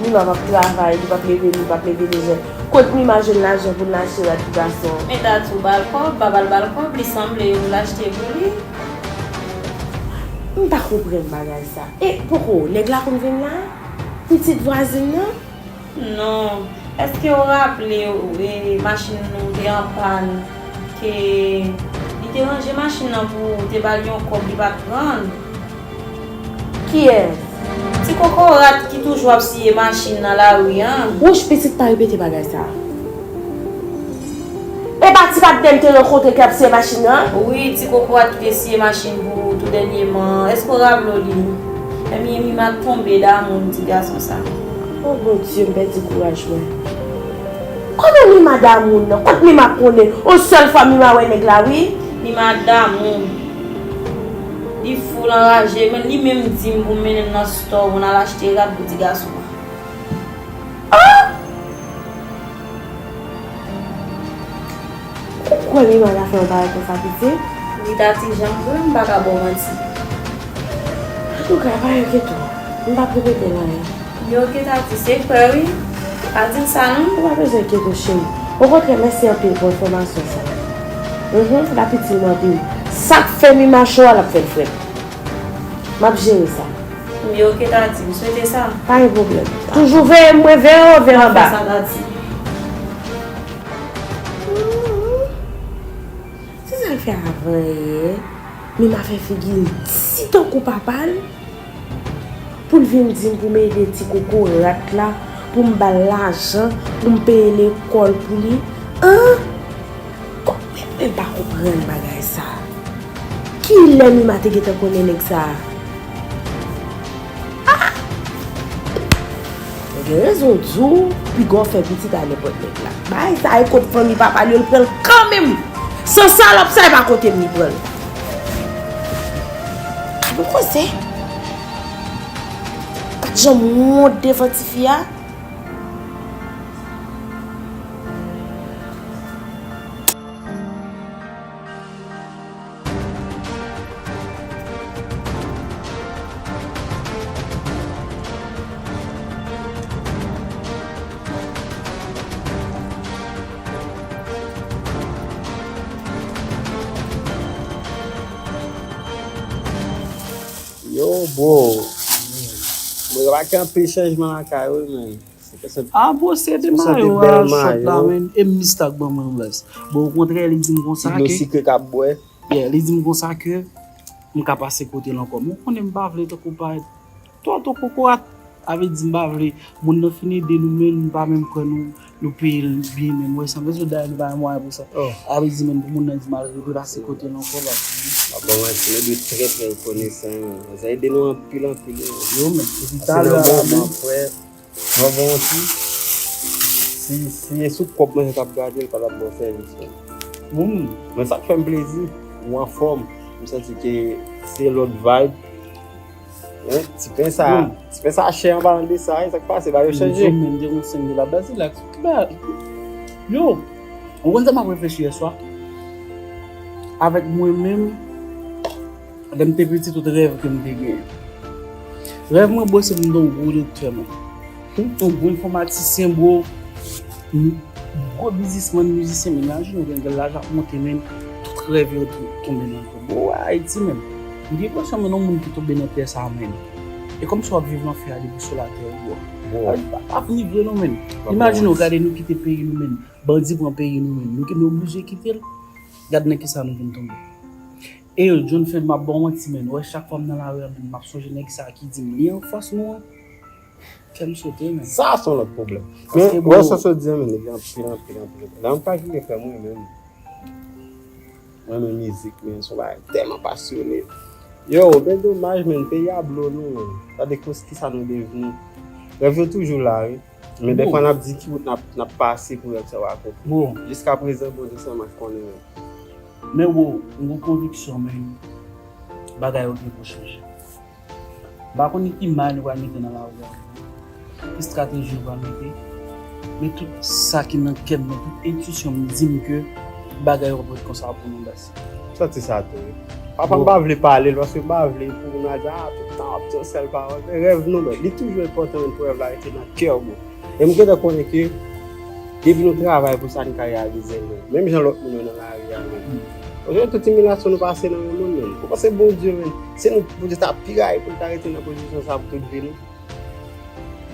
Mima p ap travay, li p ap leve, li p ap leve dezen. Kot Mima jwenn lajan pou l achte rad pou gason? Men Tati, ou ba l kòb, pa ba l, ba l kòb, li sanble ou l achte pou li. M pa konprann bagay sa. E poko, nèg la konn vin la? Pitit vwazin nan? Non. Èske w raple w, e, machin nou te an pàn, ke li te ranje machin nan pou ou, te ba l yon kòb, li pa t rann? Kiyès? Ti kokorat ki toujou ap siye machin nan lari an. Wouch, pitit pa repete bagay sa. E pa ti patnè m te rankontre k ap siye machin nan? Wi, ti kokorat ki te siye machin pou ou tou dènyèman. Èske w raple w li? Ebyen, Mima tonbe damou ti gason sa. O Bondye, m pèdi kouraj mwen. Kòman Mima damou nan? Kot Mima konnen? On sèl fwa Mima wè nèg la, wi. Mima damou. Li fou, l anraje, men li menm di m pou m mennen l nan store, pou n al achte rad pou ti gason an. Ah! Ou kwè Mima ta fè yon bagay konsa, pitit? Wi, Tati, jan m kwè, m pa ka ba w manti. Antouka, pa enkyete w. M p ap repete l anyen. Li oke, Tati, se frè, wi. Pa di l sa, non. Ou pa bezwen enkyete w, cheri. Okontrè, mèsi anpil pou enfòmasyon sa a. Mhm, l ap itil mwen anpil. Sa k fè Mima cho a, l ap fè l frèt. M ap jere sa. Li oke, Tati, m swete sa. Pa gen pwoblèm. Toujou veye mwen, veye anwo, veye anba. Sa, Tati. Ti sa l fè avan yè, Mima fè figi l di tankou papa l, pou l vin di m pou m ede ti kokorat la, pou m ba l lajan, pou m peye lekòl pou li. An? Kòman m pa konprann bagay sa? Kilè Mima te gentan konnen nèg sa? Ah! Mwen gen rezon di w, piga w fè pitit a nenpòt nèg la. Bagay sa e kot fanmi papa l yo, l pran l kanmenm. San salòp sa e pa kote m li pran l. Gad yon koze. Gad jan m wont devan tifi a. Yo, bro. Mwen remake anpil chanjman lakay ou, men. Ah, bro, se de mayo a, short la, men. E m mistak ban mwen, baz. Bon, okontrè, li di m konsa ke. Ti dlo sikre k ap bwè. Yeah, li di m konsa ke m ka pase kote l ankò. Men w konnen m pa vle tankou parèt twò, twò kokorat. Sa vle di m pa vle moun nan fin ede nou, men nou pa menm kwè nou. Yo peye l byen menm. Wè, san bezwen dayè nou pa gen mwayen pou sa. Oh. A vle di menm pou moun nan di m al repase kote l ankò, pa. Bon, mwen, nou dwe trè, trè rekonesan, man. Sa ede nou anpil, anpil, man. Yo, menm. Epi Se talè nan a la moman menm. Frè, mwen bon ti. Si, si e sou kòb mwen, se t ap gade l, pa t ap ba w sèvis, man. Wi. Men sa k fè m plezi, ou anfòm. M santi ke se lòt vibe. Hein? Ti pen sa, Wi. Ti pen sa chè an palan de sa, e sa k pase, ba yo chanje. Menm de yon senk dola. Baz, rilaks. Ba, yo, ou konn sa m ap reflechi yè swa? Avèk mwen menm, lè m te piti, tout rèv ke m te genyen. Rèv mwen, bro, se pou m te yon gwo doktè, man. Pou m te yon gwo enfòmatisyen, bro. M, gwo biznismann, mizisyen, men imajine w gen lajan ap monte, men tout rèv yo tou tonbe nan tè. Bro, Ayiti, men. M gen enpresyon, men, yon moun ki tonbe nan tè sa, men. E kòmsi w ap viv lanfè a depi sou latè, bro. Bon, Ap ap vre non, men. Bon, Imajine w, bon. Gade nou kite peyi nou, men. Bandi pran peyi nou, men. Nou, nou oblije kite l. Gad nan kisa nou vin tonbe. E yo, John Fed, m ap ba w manti, men. Wè, chak fwa m nan lari a, men, m ap sonje nèg sa ki di m li anfas nou an. Kè m sote, men. Sa se yon lòt pwoblèm. Paske Men, bon, wè sa w sot di an, men, li gen anpil, anpil, anpil. Nan yon pa ki gen frè mwen, men. Mwen, men mizik, men, se yon bagay tèlman pasyone. Yo, ben domaj, men, peyi a blo nou, men. Gade kous ki sa nou devni. Rèv yo toujou la, wi. Men, Bon. Defwa, n ap di ki wout n ap, n ap pase pou rèv sa yo akonpli. Bon. Jiska prezan, Bondye sèlman ki konnen, men. Men, bro, m gen konviksyon, men, bagay yo gen pou chanje. M pa konn ki may nou pral mete nan lari a, ki estrateji nou pral mete, men tout sa ki nan kè m, men tout entwisyon m di m ke bagay yo p ap ret konsa pou nou, baz. Santi sa tou, wi. Papa m pa vle pale l, paske m pa vle pou moun al di, ah, tout tan w ap di yon sèl pawòl. Men rèv nou, men, li toujou enpòtan, men, pou rèv la rete nan kè w, bro. E m gentan konnen ke depi nou travay pou sa, nou ka reyalize l, men. Menm jan lòt moun yo nan lari a, men. Paske tout imilyasyon nou pase nan yon moun, men. Ou panse Bondye, men, se nou Bondye ta pi rayi pou l ta rete nan pozisyon sa pou tout vi nou?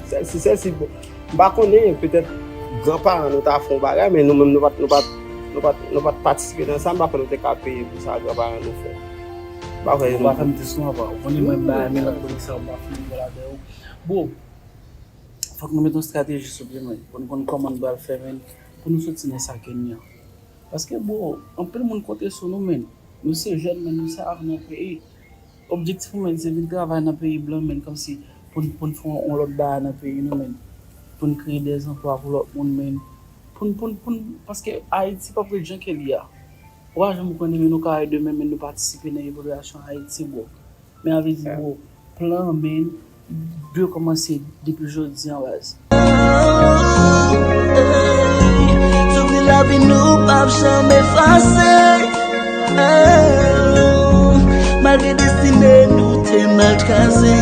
Sèl si, sèl si, bon, m pa konnen, petèt granparan nou ta fè yon bagay, men nou menm nou pa t, nou pa t, nou pa t, nou pa t patisipe nan sa, m pa kwè nou te ka peye pou sa granparan nou fè. M pa kwè Ou nou pa fè m dis non, apa. Ou konnen mwen bay melankolik sa, ou pa fè m vwala dèyè ou. Bon, fòk nou mete yon estrateji sou pye, men, pou n konn kòman n pral fè, men, pou nou soti nan sa ke n ye a. Paske, bro, anpil moun konte sou nou, men. Nou se jèn, men, nou se avni peyi. Objektif mwen, men, se vin travay nan peyi blan, men, kòmsi pou n, pou n fè yon lòt bagay nan peyi nou, men. Pou n kreye dèzanplwa pou lòt moun, men. Pou n, pou n, pou n, paske Ayiti p ap ret jan ke l ye a. Ou pa janm konnen, men nou ka rive demen, men nou patisipe nan evolyasyon Ayiti, bro. Men avle di, bro, plan, men, dwe kòmanse depi jodi an, baz. Souvni lavi nou p ap janm efase. Malgre destine nou te mal traze,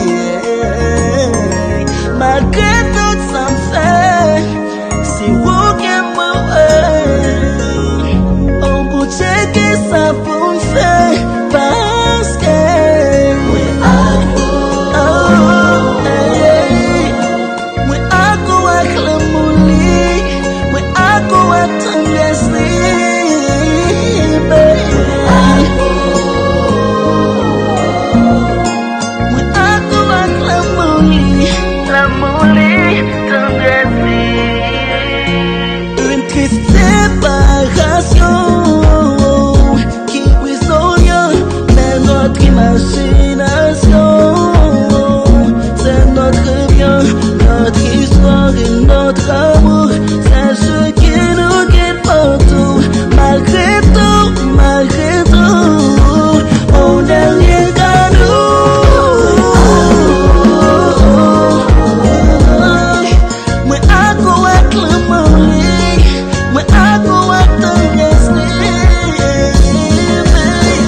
malgre tout sa m fè, se ou ke mwen wè. O Bondye, kisa pou m fè? Paske mwen ak ou, oh, hey. Mwen ak ou ak lanmou li, mwen ak ou ak tandrès li, baby. Mwen ak ou ak lanmou li, lanmou li, tandrès li. Une triste séparation qui brise nos liens, mais notre imagination, c'est notre bien, notre histoire et notre amour, c'est ce qui nous guide partout. Malgré tout, malgré tout, on est rien qu'à nous. Mwen ak ou ak lanmou li, mwen ak ou ak tandrès li, baby.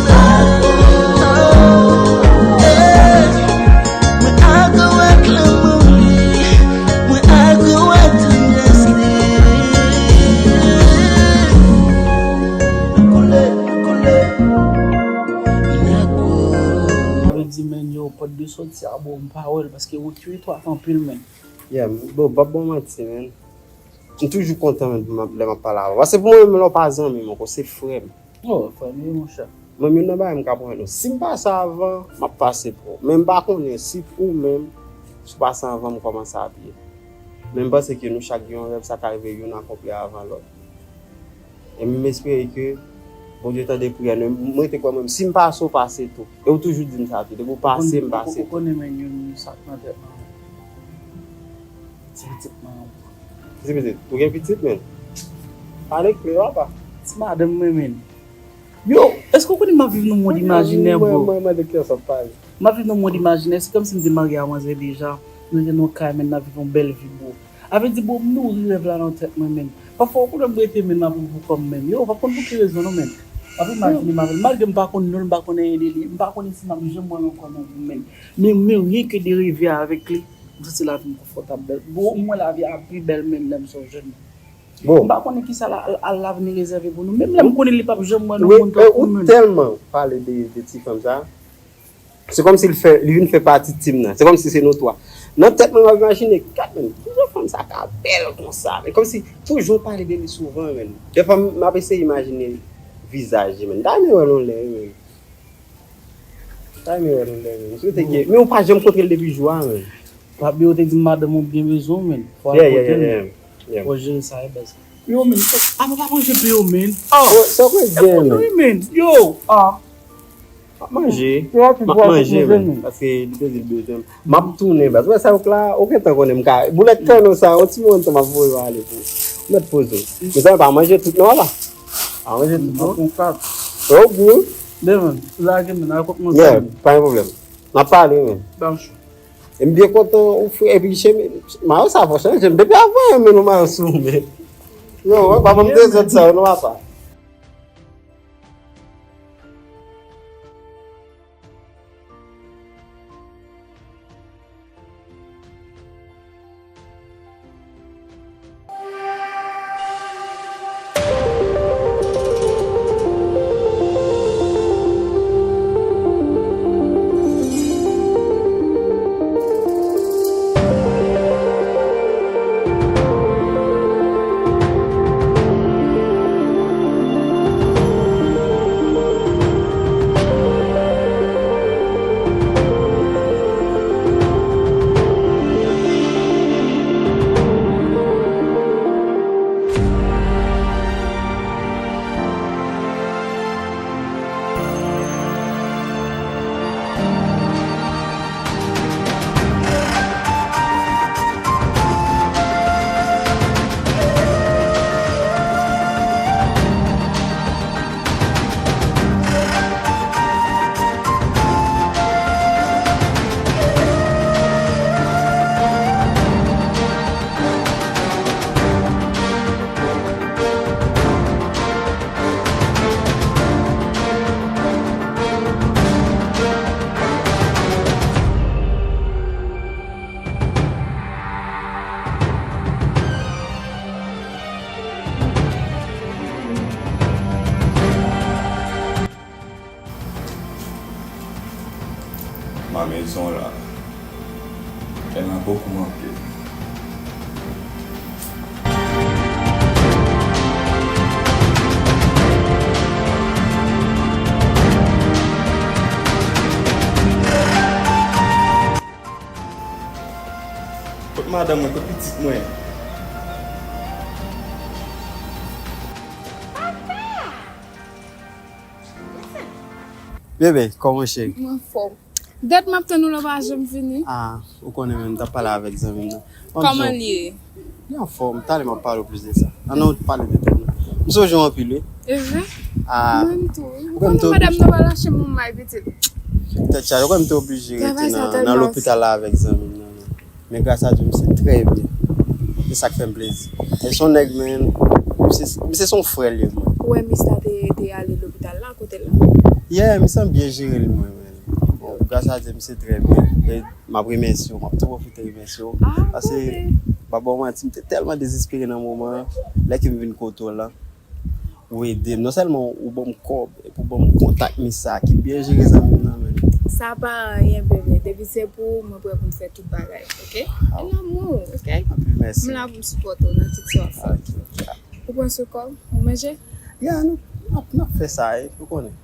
Mwen ak ou ak lanmou li, mwen ak ou ak tandrès li. Koule, koule, mwen ak ou. Sa vle di, men, yo, pòt de sòti a, bro, m pa wè l, paske wout yo etwat anpil, men. Yeah, m, bon, m p ap ba w manti, men. M toujou kontan, men, pou m ap, lè m ap pale avè w. Paske pou mwen menm, lè w pa zanmi m ankò, se frè m. Oh, frè m ye, monchè. Mwen, youn nan bagay m ka pwomèt nou, si m pase avan, m ap pase pou ou. Men m pa konnen si ou menm, si w pase anvan m, kòman sa ap ye. Men m panse ke nou chak gen yon rèv, sa ka rive youn akonpli avan lòt. E m espere ke Bondye tande priyè nou. M rete kwè mwen, si m pase, w pase tou. E w toujou di m sa tou. Depi w pase, m pase tou. Ou konnen, men, youn sa k nan tèt mwen. Ti pitit mwen. Ti pitit? Ou gen pitit, men? Pale klè, papa. Ti madanm mwen, men. Yo, èske w konnen m ap viv nan yon mond imajinè, bro? Mwen, mwen, mwen, de kiyès w ap pale? M ap viv nan yon mond imajinè, se kòmsi m te marye a manzè deja, nou te nan yon kay, men n ap viv yon bèl vi, bro. A vle di, bro, m nouri rèv la nan tèt mwen, men. Pafwa, w konnen m rete, men, m ap viv pou kò m, men. Yo, w pa konn pou ki rezon, non, men. M ap imajine m avè l. Malgre m pa konn non l, m pa konn anyen de li, m pa konnen si m ap janm wè l ankò nan vi m, men. Men, men, rien que de rêver avec li, m santi lavi m konfòtab, bèl. Bro, m wè lavi a pi bèl, men, lè m sonje l, men. Bon. M pa konnen kisa la, al, al lavni rezève pou nou. Menm lè m konnen li p ap janm wè nan mond tankou nou. Ou tèlman pale de, de ti fanm sa. Se kòmsi li fè, li vin fè pati team nan. Se kòmsi se nou twa. Nan tèt mwen, m ap imajine, gad menm, kijan fanm sa ka bèl konsa, men kòmsi toujou pale de li souvan, men. Dèfwa, m, m ap eseye imajine vizaj li, men. M ta renmen wè l yon lè, men. M ta renmen wè l yon lè, men. M swete ke, men ou pa janm kontre l depi jou a, men. Papi, ou te di madanm ou byen bezwen w, men. Fò al kote l, men. Fò jere sa, e baz. Yo, men. Apa pa manje pen yo, men. Oh! Sa w gen, men? Yo! Ah! M ap manje. M ap manje, men. Paske li te di l bezwen m. M ap tounen, baz. Ou wè sa yo k la? Ou gentan konnen m ka. Boulèt kano sa, yon ti moman tan m ap voye yo ale pou ou. Mèt poze w. Men sa pa manje tout, non, papa? Pa manje tout, non? Yo, gou. Devan, lage men, al kot mwen. Yeah, pa gen pwoblèm. N ap pale, men. Epi m byen kontan ou fè, epi chemi, mayo sa fò chanje, depi avan, men nou mayo sou men. Yo, wè, pa ban m dezòd sa yo, non, papa. Ma maison là, elle a beaucoup manqué. Kot madanm mwen, kot pitit mwen? Bebe, kòman cheri? Mwen anfòm. Dat m ap tann ou la, ou pa janm vini. Ah, ou konnen menm, m t ap pale avèk zanmi m nan. Kòman l ye? Li anfòm, talè m ap pale w plis de sa. Ann nou pale de tèt nou. M sonje w anpil, wi. E vre? Ah, mwen tou. Ou konnen madanm nan pa lache m yon may pitit. Tèt chaje, ou konnen m te oblije rete nan, nan lopital la avèk zanmi m nan. Men gras a Dye, misye trè byen. Se sa k fè m plezi. E se yon nèg, men, misye, misye se yon frè l ye pou mwen. Ou wè Mista te, te ale lopital la, kote l la? Yeah, misye byen jere li, mwen, men. Bon, gras a Dye, misye trè byen. E m ap remèsye w, m ap tou pwofite remèsye w. Ah, paske, pa ba w manti, m te tèlman dezespere nan moman an, lè ke m vin kote w lan. Ou ede m. Non sèlman ou ban m kòb, epi ou ban m kontak Mista ki byen jere zanmi m nan, men. Sa pa anyen, bebe. Depi se pou ou, mwen prè pou m fè tout bagay, oke? Ah. Lanmou, oke? Anpil mèsi. M la pou m sipòte w nan tout sa w ap fè. Ah, ok, ok. Ou pran sou kòb? Ou manje? Ya, nou, n ap, n ap fè sa, e, ou konnen.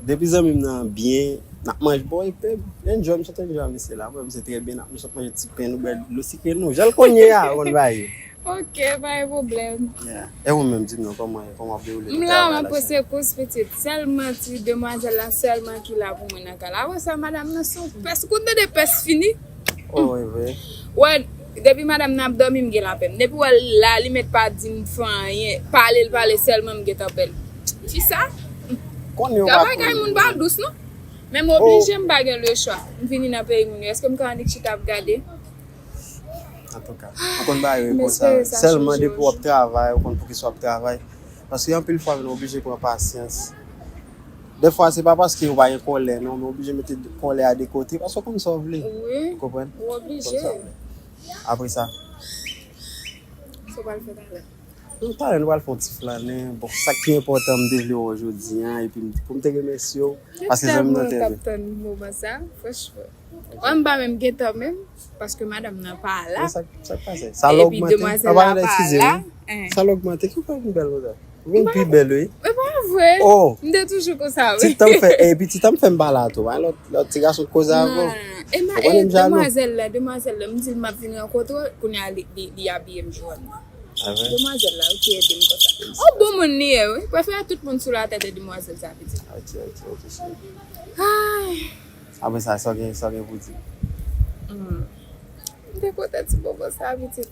Depi zanmi m nan byen, N ap manje, bon, epi, enjoy, m sot enjoy mesye la. Mwen, m se trè byen, n ap, nou sot manje ti pen, nou bwè dlo sikre, nou, jan l konn ye a, ou konn bagay yo. Ok, pa gen pwoblèm. Yeah. E ou menm, di m non, kòman, kòman w ap dewoule travay la? M la, m ap pran sekous, pitit. Sèlman ti demwazèl la, sèlman ki la pou mwen nan kay la. Apre sa, madanm nan se yon pès. Ou konn tande pès fini? Oh, e vre. Wè, depi madanm nan ap dòmi, m gen lapèn. Depi wè l la, li mèt pa di m fè anyen. Pale l pale, sèlman m gentan pè l. Kisa? Konnen yo pa konnen. Travay kay moun pa dous, non. Men m oblije, m pa gen lechwa. M vini nan peyi moun yo. Èske m ka annik chita ap gade? Antouka, ou konn bagay yo konsa. Sèlman depi w ap travay, ou konn poukisa w ap travay. Paske anpil fwa, nou oblije pran pasyans. Dèfwa, se pa paske ou pa gen kòlè, non, men ou oblije mete kòlè a de kote, paske ou konn sa w vle. Wi, ou konprann? Ou oblije. Apre sa. Sa w pral fè talè? Non, talè nou pral fè yon ti flannen. Bon, sa k pi enpòtan, m te vle wè w jodi a, epi m, pou m te remèsye w, paske zanmi nan te vle. Tèlman m t ap tann moman sa, franchman. Wè, m pa menm gentan menm, paske madanm nan pa la. Men sa, sa k pase? Sa l ogmante. Epi demwazèl la pa la. Sa l ogmante, ki fè vin bèl konsa? Ou vin pi bèl, wi. E pa vre. Oh! M te toujou konsa, wi. Ti tan m fè, epi ti tan m fè m pa la tou. Lòt, lòt ti gason k koze avè w. Non. E ma, e demwazèl la, demwazèl la, m di l m ap vin rankontre w, kounye a li, li, li abiye m jòn. Ah, vre? Demwazèl la, wi, ki ede m konsa. Yon bon moun li ye, wi. Prefere tout moun sou latè te demwazèl sa, pitit. Ok, ok, ok, cheri. Ay. Apre sa, sa w gen, sa w gen pou di? Hmm. M te kontan ti moman sa, pitit.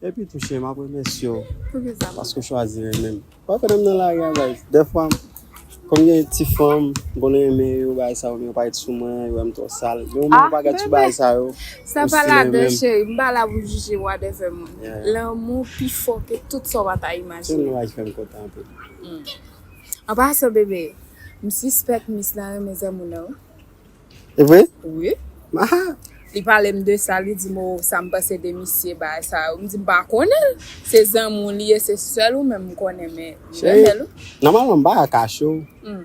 Epi tou, cheri, m ap remèsye w. Poukisa? Paske w chwazi renmen m. Wè, pandan m nan lari a, guys, dèfwa, kòm gen ti fanm, m konn renmen yo, bagay sa yo, men yo parèt sou mwen, yo wè m twò sal. Men omwen, ou pa gad sou bagay sa yo. Sa pa ladan, cheri. M pa la pou jije whatever moun. Yeah. Lanmou pi fò ke tout sa w pa ta imajine. Se yon bagay ki fè m kontan anpil. Hmm. An pasan, bebe, m sispèk mis la renmen zanmi w nan, wi. E vre? Wi. Ah! Li pale m de sa, li di m, "Oh, sa m panse de misye, bagay sa yo." M di, "M pa konnen l. Se zanmi w li ye, se sèl ou menm m konnen, men m renmen l, wi." Nòmalman, m pa ka kache w. Hmm.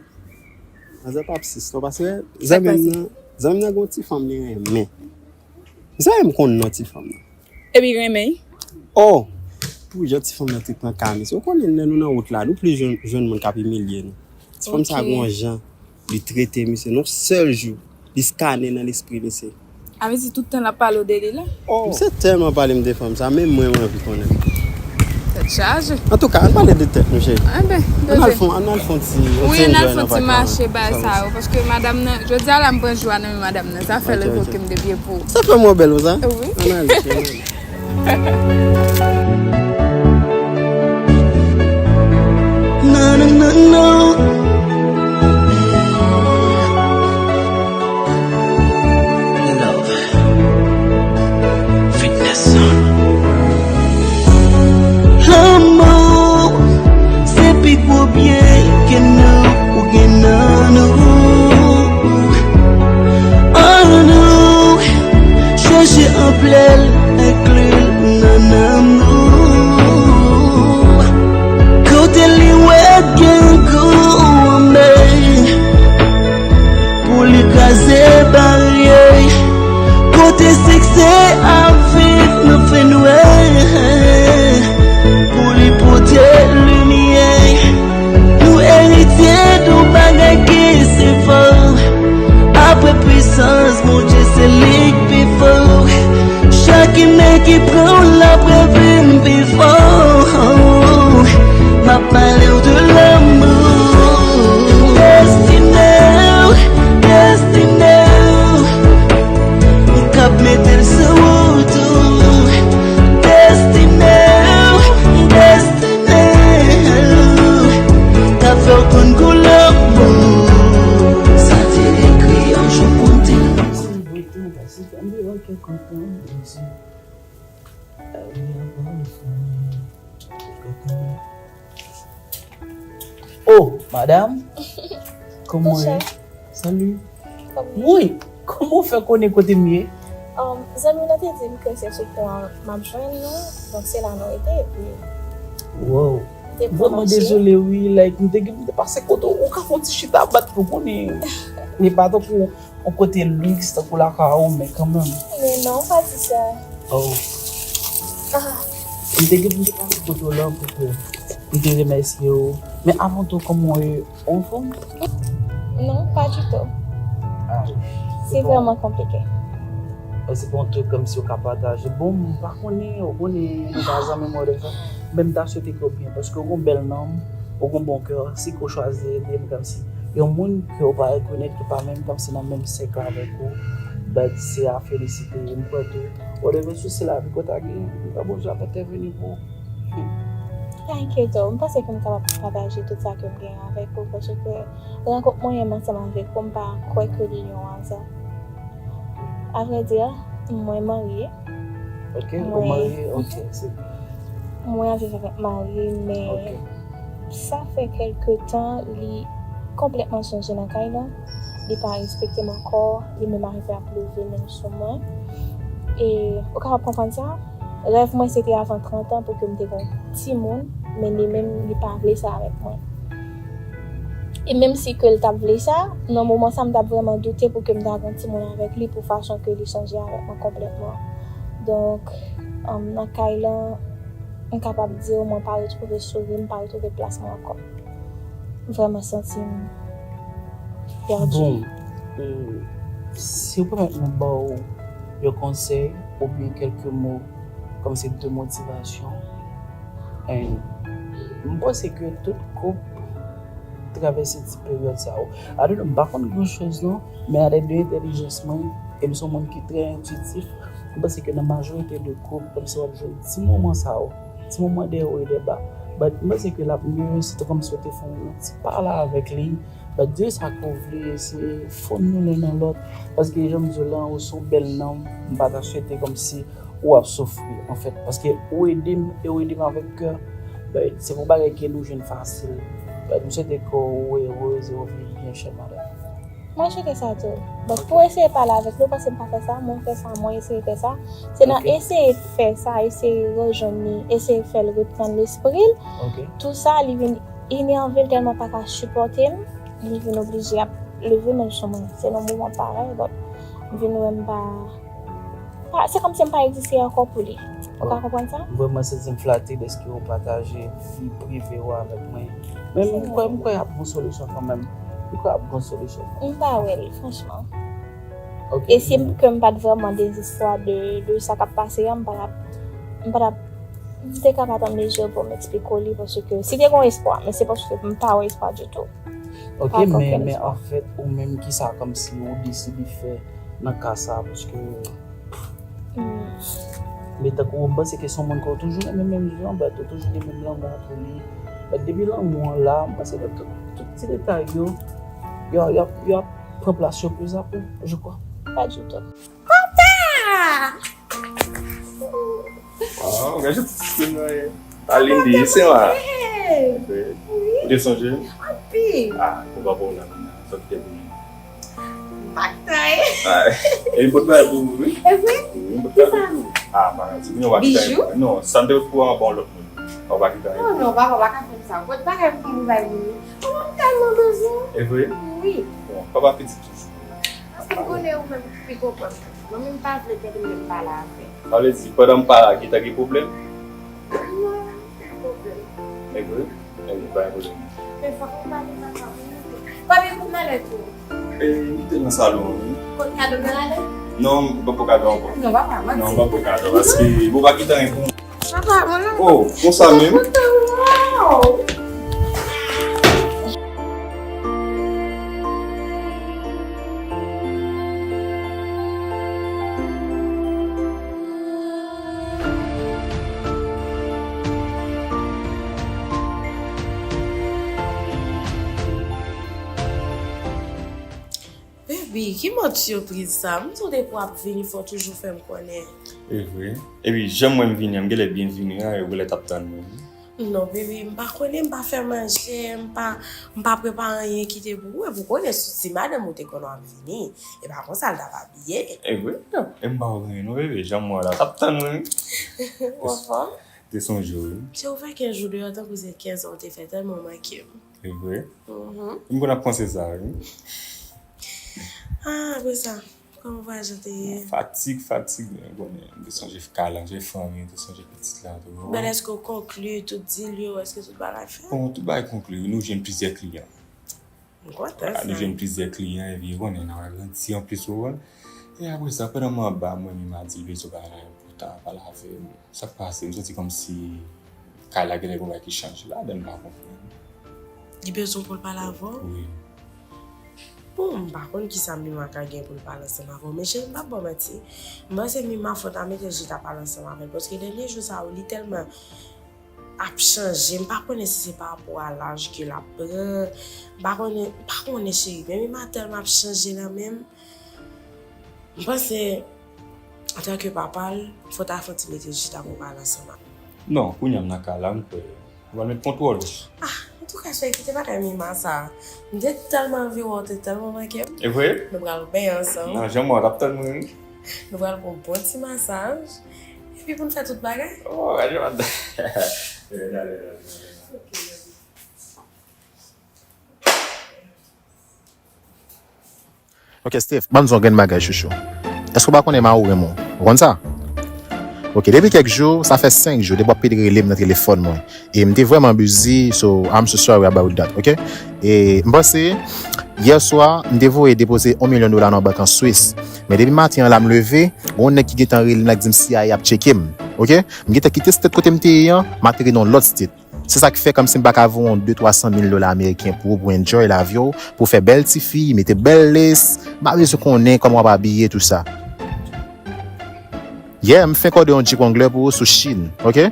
Manzè p ap sis non, paske zanmi m nan, zanmi m nan gen yon ti fanm li renmen. Zanmi m konn non ti fanm nan. Epi renmen. Oh! Pou jan ti fanm nan te pran ka misye. Ou konnen lè nou nan wout la, nou plis jwenn, jwenn moun k ap imilye nou. Ti fanm sa gen yon jan li trete misye. Non sèl jou, li skannen nan lespri misye. A vle di tout tan l ap pale w de li la? Oh! Misye tèlman pale m de fanm sa, menm mwen, mwen anvi konnen. Tèt chaje. Antouka, ann pale de tèt nou, cheri. Ann al fon, ann al fon ti, wi, ann al fon ti mache bay sa yo, paske madanm nan, jodi a la m pran jou a nan men madanm nan, sa fè l revoke m de pye pou ou. Sa fè mwen bèl konsa? Wi. Ann ale, cheri. Non, non, non, non. Love. Fitness. Lanmou, se pi gwo byen ke nou ou gen nan nou. Annou chèche anplè l, enkli l nan nanm nou. Kote li wè gen gou anmè pou li kraze baryè. Kote siksè ap viv nan fènwè pou li pote limyè. Nou eritye de yon bagay ki se fò. Apre pwisans Bondye, se li k pi fò. Chak imen ki pran w, l ap revin pi fò. M ap pale w de lanmou. Destine w, destine w, ou k ap mete l sou wout ou. Destine w, destine w, k ap fè w konn gou lanmou. Sa te ekri yon jou pou di. Oh, madam. Kòman w ye? Salut. Woy, kòman w fè konnen kote m ye? Um, zanmi w nan te di m ke se sou pon an m ap jwenn nou, donk se la nou rete, epi. Wow. M vrèman dezole, wi, like, m te, m te pase kote w, ou ka fè yon ti chita bat pou konnen. Li pa tankou yon kote liks tankou lakay ou, men kanmenm. Men non, pa di sa. Oh. Ah. M te gen pou m te pase kote w la pou ke m te remèsye w. Men avan tou, kòman w ye? Ou anfòm? Non, pa ditou. Se vrèman konplike. Se pa yon trik kòmsi ou ka pataje. Bon, m pa konnen, ou konnen, nou pa zanmi, mwen, de fwa. Men m ta swete ke w byen, paske ou gen bèl nanm, ou gen bon kè, si ke w chwazi ede m kòmsi yon moun ke w pa rekonèt, ki pa menm kòmsi nan menm sèk avèk ou, but se a felisite. M kwè tou, ou devye sou lavi ke w ta gen, m ta bezwen ap entèveni pou ou. Pa enkyete w, m panse ke m kapab pataje tout sa ke m gen avèk ou, paske rankont mwen menm ansanm avèk ou, m pa kwè ke li yon aza. Avrèdi, mwen marye. Ok, ou marye, ok, se byen. Mwen ap viv avèk mari m, men sa fè kèlke tan, li konplètman chanje nan kay la. Li pa respekte m ankò, li menm arive ap leve men l sou mwen. E ou kapab konprann sa? Rèv mwen se te avan trant an pou ke m te gen yon timoun, men li menm, li pa vle sa avèk mwen. E menm si ke l t ap vle sa, nan moman sa, m t ap vrèman doute pou ke m ta gen yon timoun avèk li, pou fason ke li chanje avèk mwen konplètman. Donk, um, nan kay la, m kapab di w, mwen pa retwouve souri m, pa retwouve plas mwen ankò. M vrèman santi m pèdi. Bon, euh, si w pèmèt mwen ba w yon konsèy oubyen kèlke mo kòmsi de motivasyon, and m panse ke tout koup travèse ti peryòd sa yo. I don't know, m pa konn gran choz non, men avèk de entèlijans mwen, e m se yon moun ki trè entwitif, m panse ke nan majorite de koup, kòmsi w ap jwenn ti moman sa yo, ti moman de wo e de ba. But m panse ke l ap mye, se te kòmsi w te fè yon ti pale avèk li, but di sa ke w vle, se fon nou len nan lòt, paske jan m di w la, ou se yon bèl nanm, m pa ta swete kòmsi ou ap soufri, anfèt, paske ou ede m, e ou ede m avèk kè, but se pa yon bagay ke nou jwenn fasil. But m swete ke ou erez e ou viv byen, chè madanm. Mwen swete sa tou. But pou eseye pale avèk li, ou panse m pa fè sa, mwen fè sa, mwen eseye fè sa. Se nan eseye fè sa, eseye rejwenn li, eseye fè l reprann lespri l. Tou sa, li vin enerve l tèlman pa ka sipòte m, li vin oblije ap leve men l sou mwen. Se nan moman parèy, but m vin wè m pa, pa, se kòmsi m pa egziste ankò pou li. Ou ka konprann sa? M vrèman santi m flate dèske ou pataje vi prive ou avèk mwen. Men m kwè, m kwè y ap gon solisyon kanmenm. M kwè y ap gon solisyon. M pa wè l, franchman. E si ke m pa t vrèman dezespwa de, de sa k ap pase a, m pa t ap, m pa t ap, m te ka pa t an mezi pou m eksplike w li, paske si te gon espwa, men se paske m pa wè espwa ditou. Ok, men, men anfèt, ou menm, kisa kòmsi ou deside fè nan ka sa, paske men tankou ou, m panse ke se yon moun ke w toujou renmen menm jan, but ou toujou gen menm lanmou an pou li. But depi lanmou an la, m panse ke tout, tout ti detay yo, yo, yo, yo ap pran plas yo plizaprè, je crois. Pa ditou. Papa! Waw, gade jan ti sistem nan ye. Alinda, se wa. Ou te sonje? Anpil. Ah, ou pa pou la, sa ki te pou mwen. Maktay. Ah, e li pot bagay pou ou, wi. E vre? Wi, li pot bagay pou ou. Ah, pa di mwen, ou pa kite. Bijou? Non, sa m te pou an bon lòt moun. Ou pa kite. Non, non, papa, ou pa ka fè m sa. Pot bagay pou m bay moun. Papa, m tèlman bezwen. E vre? Wi. Bon, papa pitit toujou. Paske m konnen ou menm ki pi konprann. Mwen menm pa vle tande m menm pale avè. Sa vle di, pandan m pa la, gentan gen pwoblèm? Non, pa pwoblèm. E vre? E, pa gen pwoblèm. Men fòk nou pale nan sa pou nou. Kòman pou m ale tou? E, m te nan salon an, wi. Pot kado nan ale? Non, m pa pot kado ankò. Non, papa, manti. Non, m pa pot kado, paske bon, pa gentan gen pou mwen. Papa, mwen la. Oh, konsa menm? Mwen kontan, waw! Baby, ki mòd sipriz sa? M di w depi w ap vini, fò w toujou fè m konnen. E vre. Epi, jan m wè m vini an, m genlè byen vini an, e w genlè t ap tann mwen. Non, baby, m pa konnen, m pa fè manje, m pa, m pa prepare anyen ki te pou ou. Epi w konnen, si w di madanm ou te konnen w ap vini, e pa konsa l t ap abiye. E vre? E m pa wè anyen non, baby, jan m wè w la, t ap tann mwen, wi. Ou anfòm? Te sonje w, wi. Che, ou fè kenz jou deyò, tankou se kenz an w te fè, tèlman w manke m. E vre? Mhm. M konn ap panse sa, wi. Ah, apre sa, kòman vwayaj la te ye? Fatig, fatig, men konnen, m te sonje kalanj fanmi, m te sonje pitit la tou. But èske w konkli tout dil yo, èske tout bagay fèt? Bon, tout bagay konkli, wi, nou jwenn plizyè kliyan. M kontan sa. Li jwenn plizyè kliyan epi ou konnen nan grandi anplis ou konn. E apre sa, pandan m anba, mwen menm a di l bezwen bagay enpòtan, pale avè m. Sa k pase, m santi kòmsi kay la genlè gon bagay ki chanje ladan, m pa konprann. Li bezwen pou l pale avè w? Wi. Bon, m pa konn kisa Mima ka gen pou l pale ansanm avè w, men cheri, m p ap ba w manti. M panse Mima fò w ta mete l chita pale ansanm avè l, paske dènye jou sa yo, li tèlman ap chanje. M pa konnen si se pa rapò a laj ke l ap pran. M pa konnen, m pa konnen cheri, men Mima tèlman ap chanje nan men m. M panse, antanke papa l, fò w ta fè yon ti mete l chita pou w pale ansanm avè l. Non, kounye a m nan kay la, m kwè. Ou pral met kontwòl. Ah, antouka, cheri, kite bagay Mima sa. M te tèlman anvi wè w, te tèlman manke m. E vre? Nou pral benyen ansanm. Nan janm wè w t ap tann mwen, wi. Nou pral pran yon bon ti masaj. Epi pou n fè tout bagay. Oh, gade madanm. Rele, rele, rele. Ok, Steph, ban m di w yon grenn bagay, chouchou. Èske w pa konnen Mawo renmen w? Ou konn sa? Ok, depi kèk jou, sa fè senk jou, depi w ap pede rele m nan telefòn mwen. E m te vrèman busy, so I'm so sorry about that, ok? E m panse, yè swa, m te voye depoze yon milyon dola nan bank an Swis. Men depi maten an la, m leve, gon nèg ki gentan rele m la, ki di m C I A ap tcheke m, ok? M gentan kite state kote m te ye an, m atere nan yon lòt state. Se sa k fè kòmsi m pa ka voye yon de, twa san mil dola ameriken pou ou, pou enjoy lavi w, pou fè bèl tifi, mete bèl lace, m pa bezwen konnen kòman w ap abiye, tou sa. Yeah, m fenk òde yon Jeep Wrangler pou ou sou Shein, ok?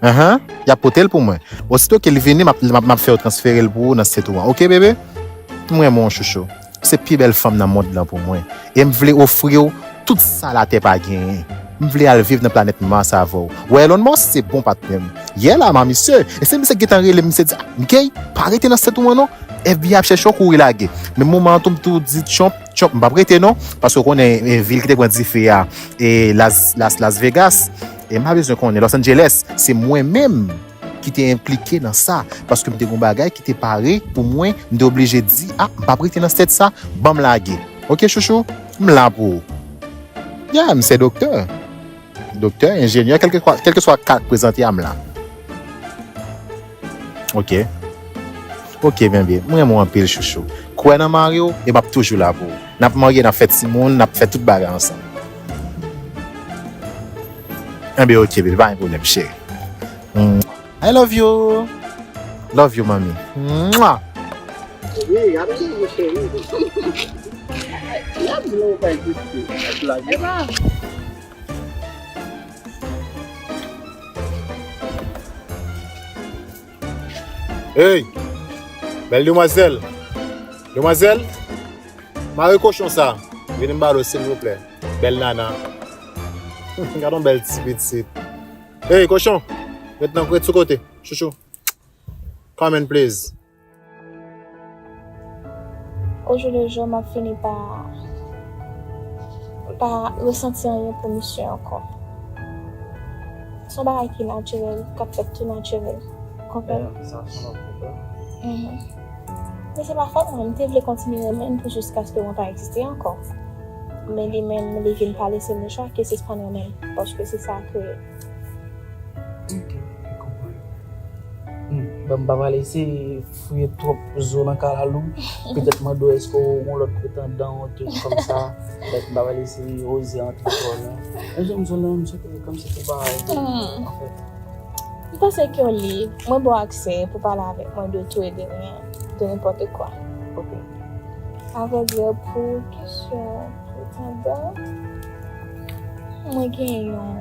Ahan, y ap pote l pou mwen. Osito ke l vini, m ap, m ap, m ap fè yo transfere l pou ou nan state ou an, ok, bebe? M renmen w, chouchou. Se pi bèl fanm nan mond lan pou mwen. E m vle ofri w tout sa latè pa genyen. M vle al viv nan planèt Mars avè w. Ou wè Elon Musk, se bon patnè m. Yè la, m a misye. E se misye ki gentan rele m, misye di, "Ah, Mickey, pa rete nan state ou an non. F B I ap chèche w, kouri lage." Men moman an tou, m tou di Trump, Trump, m p ap rete non. Paske w konnen, e, vil ki te pran dife a, e Las, Las, Las Vegas. E m pa bezwen konnen. Los Angeles, se mwen menm ki te enplike nan sa, paske m te gon bagay ki te pare pou mwen, m te oblije di, "Ah, m p ap rete nan state sa, ban m lage." Ok, chouchou, m la pou ou. Yeah, m se doktè. Doktè, enjenyè, kèlkeswa, kèlkeswa ka k prezante a, m la. Ok. Ok, bebe, m renmen w anpil, chouchou. Kwè nan mari w, e m ap toujou la pou ou. N ap marye, n ap fè timoun, n ap fè tout bagay ansanm. Enben, ok, bebe, pa gen pwoblèm, cheri. Mm. I love you. Love you, mami. Mwah. Wi, ap di, mon cheri. N ap di nou pa egziste. Ap lage. Hey! Bèl demwazèl! Demwazèl! Mare kochon sa! Vini m ba l, silvouplè. Bèl nana. Gad yon bèl ti pitit. Hey, kochon! Ret nan, ret sou kote. Chouchou. Come in, please. Au jour le jour, m ap fini pa, pa resanti anyen pou misye ankò. Se yon bagay ki natirèl, k ap fèt tou natirèl. Konprann? Sa se yon lòt pwoblèm. Mhm. Men se pa fòt mwen, m te vle kontinye renmen l pou jiskaske mwen pa egziste ankò. Men li menm, li vin pa lese m le chwa ke sispann renmen l, paske se sa ke Ok, m konprann. Hmm, bon, m pa pral eseye fouye twòp zo nan kalalou. Petèt mande w èske w gon lòt pretandan, yon trik kòmsa. Donk, m pa pral eseye oze antre twò lwen. Men jan m di w la, m swete kòmsi tou parèy, hmm, anfèt. M panse ke w lib. Mwen ba w aksè pou pale avèk mwen de tout et de rien, de n'importe quoi. Ok. Avèdire, pou kesyon pretandan, mwen gen yon,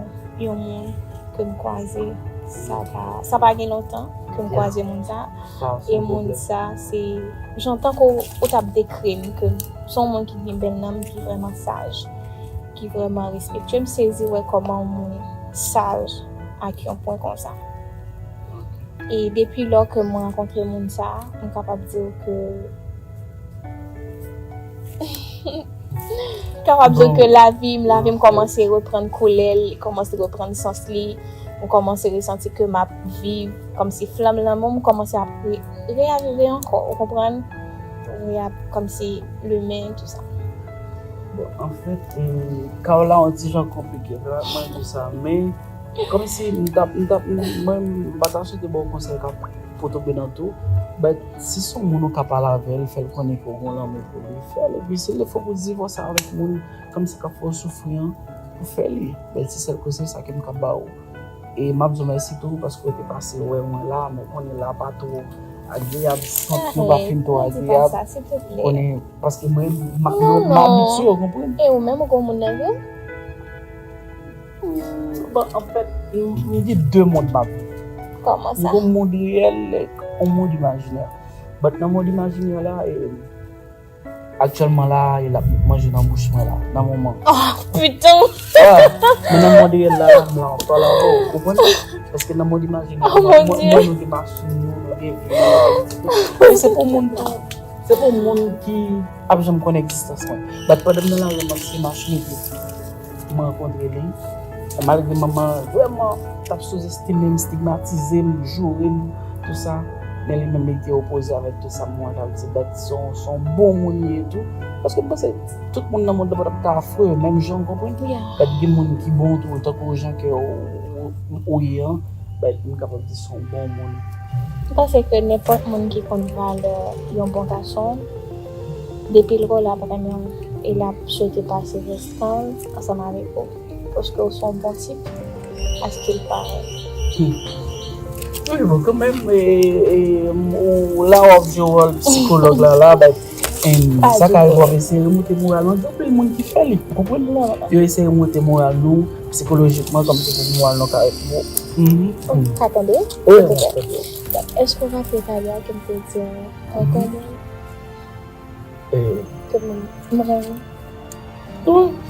yon moun ke m kwaze, sa pa, sa pa gen lontan ke m kwaze moun sa. E moun sa, se jan tankou ou t ap dekri m, ke se yon moun ki gen bèl nanm, ki vrèman saj, ki vrèman respektye. M sezi wè kòman yon moun saj ak yon pwen konsa. E depi lò ke mwen rankontre moun sa, m kapab di w ke kapab di w ke lavi m, lavi m kòmanse reprann koulè l, li kòmanse reprann sans li. M kòmanse resanti ke m ap viv kòmsi flanm lanmou m kòmanse ap re-, reavive ankò, ou konprann? Reap-, kòmsi limen, tou sa. Bon, anfèt, e, ka w la yon ti jan konplike, vre, mwen di sa, men kòmsi m t ap, m t ap, m, mwen, m pa ta swete ba w konsèy k ap pou tonbe nan tou. But si se yon moun ou ka pale avè l, fè l konnen ke w gen lanmou pou li, fè l. Epi si l fò pou divòse avèk moun kòmsi k ap fè w soufri an, ou fè li. But se sèl konsèy sa ke m ka ba w. E m ap di w mèsi tou paske w te pase wè mwen la, men konnen la pa twò agreyab, sant nou pa fin twò agreyab. Konnen, paske mwen, m abitye, w konprann? E ou menm, ou gen moun nan vi w? Bon, anfèt, m gen de mond m ap viv. Kòman sa? M gen yon mond reyèl, yon mond imajinè. But nan mond imajinè la, e, aktyèlman la, e l ap manje nan bouch mwen la, nan moman. Oh, putain! Men nan mond reyèl la, m la, m pale avè w, ou konprann? Paske nan mond imajinè, mwen, nou gen machin, nou gen villa, nou gen tout. Men se pou moun tou. Se pou moun ki ap janm konn egzistans mwen. But pandan m nan lari, m ap se machin epi m rankontre li. Malgre manman vrèman t ap souzestime m, stigmatize m, joure m, tou sa, men li menm li te opoze avèk tout sa m wè, ta vle di, but se yon, se yon bon moun li ye tou. Paske m panse tout moun nan mond nan pa t ap ka afre, menm jan, w konprann? But gen moun ki bon tou, tankou jan ke ou, ou, ou ye an, but m kapab di se yon bon moun. M panse ke nenpòt moun ki konn valè yon bon gason, depi l wè w, l ap renmen w e l ap swete pase restan l ansanm avèk ou. Paske w se yon bon tip, paske l parèy. Wi, bon, kanmenm, e, e, ou la w ap jwe wòl sikològ la, la, but, em, sa ka rive w ap eseye remonte moral nou. Gen anpil moun ki fè li, ou konprann? Yo eseye remonte moral nou, sikolojikman, kòmsi pou moral nou ka ret bon. Mhm. Ou ka tande? Wi, m ap tande. Èske w raple talè a ke m te di w, kòkòm? Tout moun. M renmen.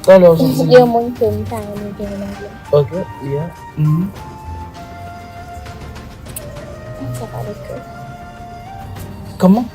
Talè w soti. Yon moun ke m ta renmen gen nan vi m. Ok, yeah. Mhm. Kòman sa pale kè? Kòman?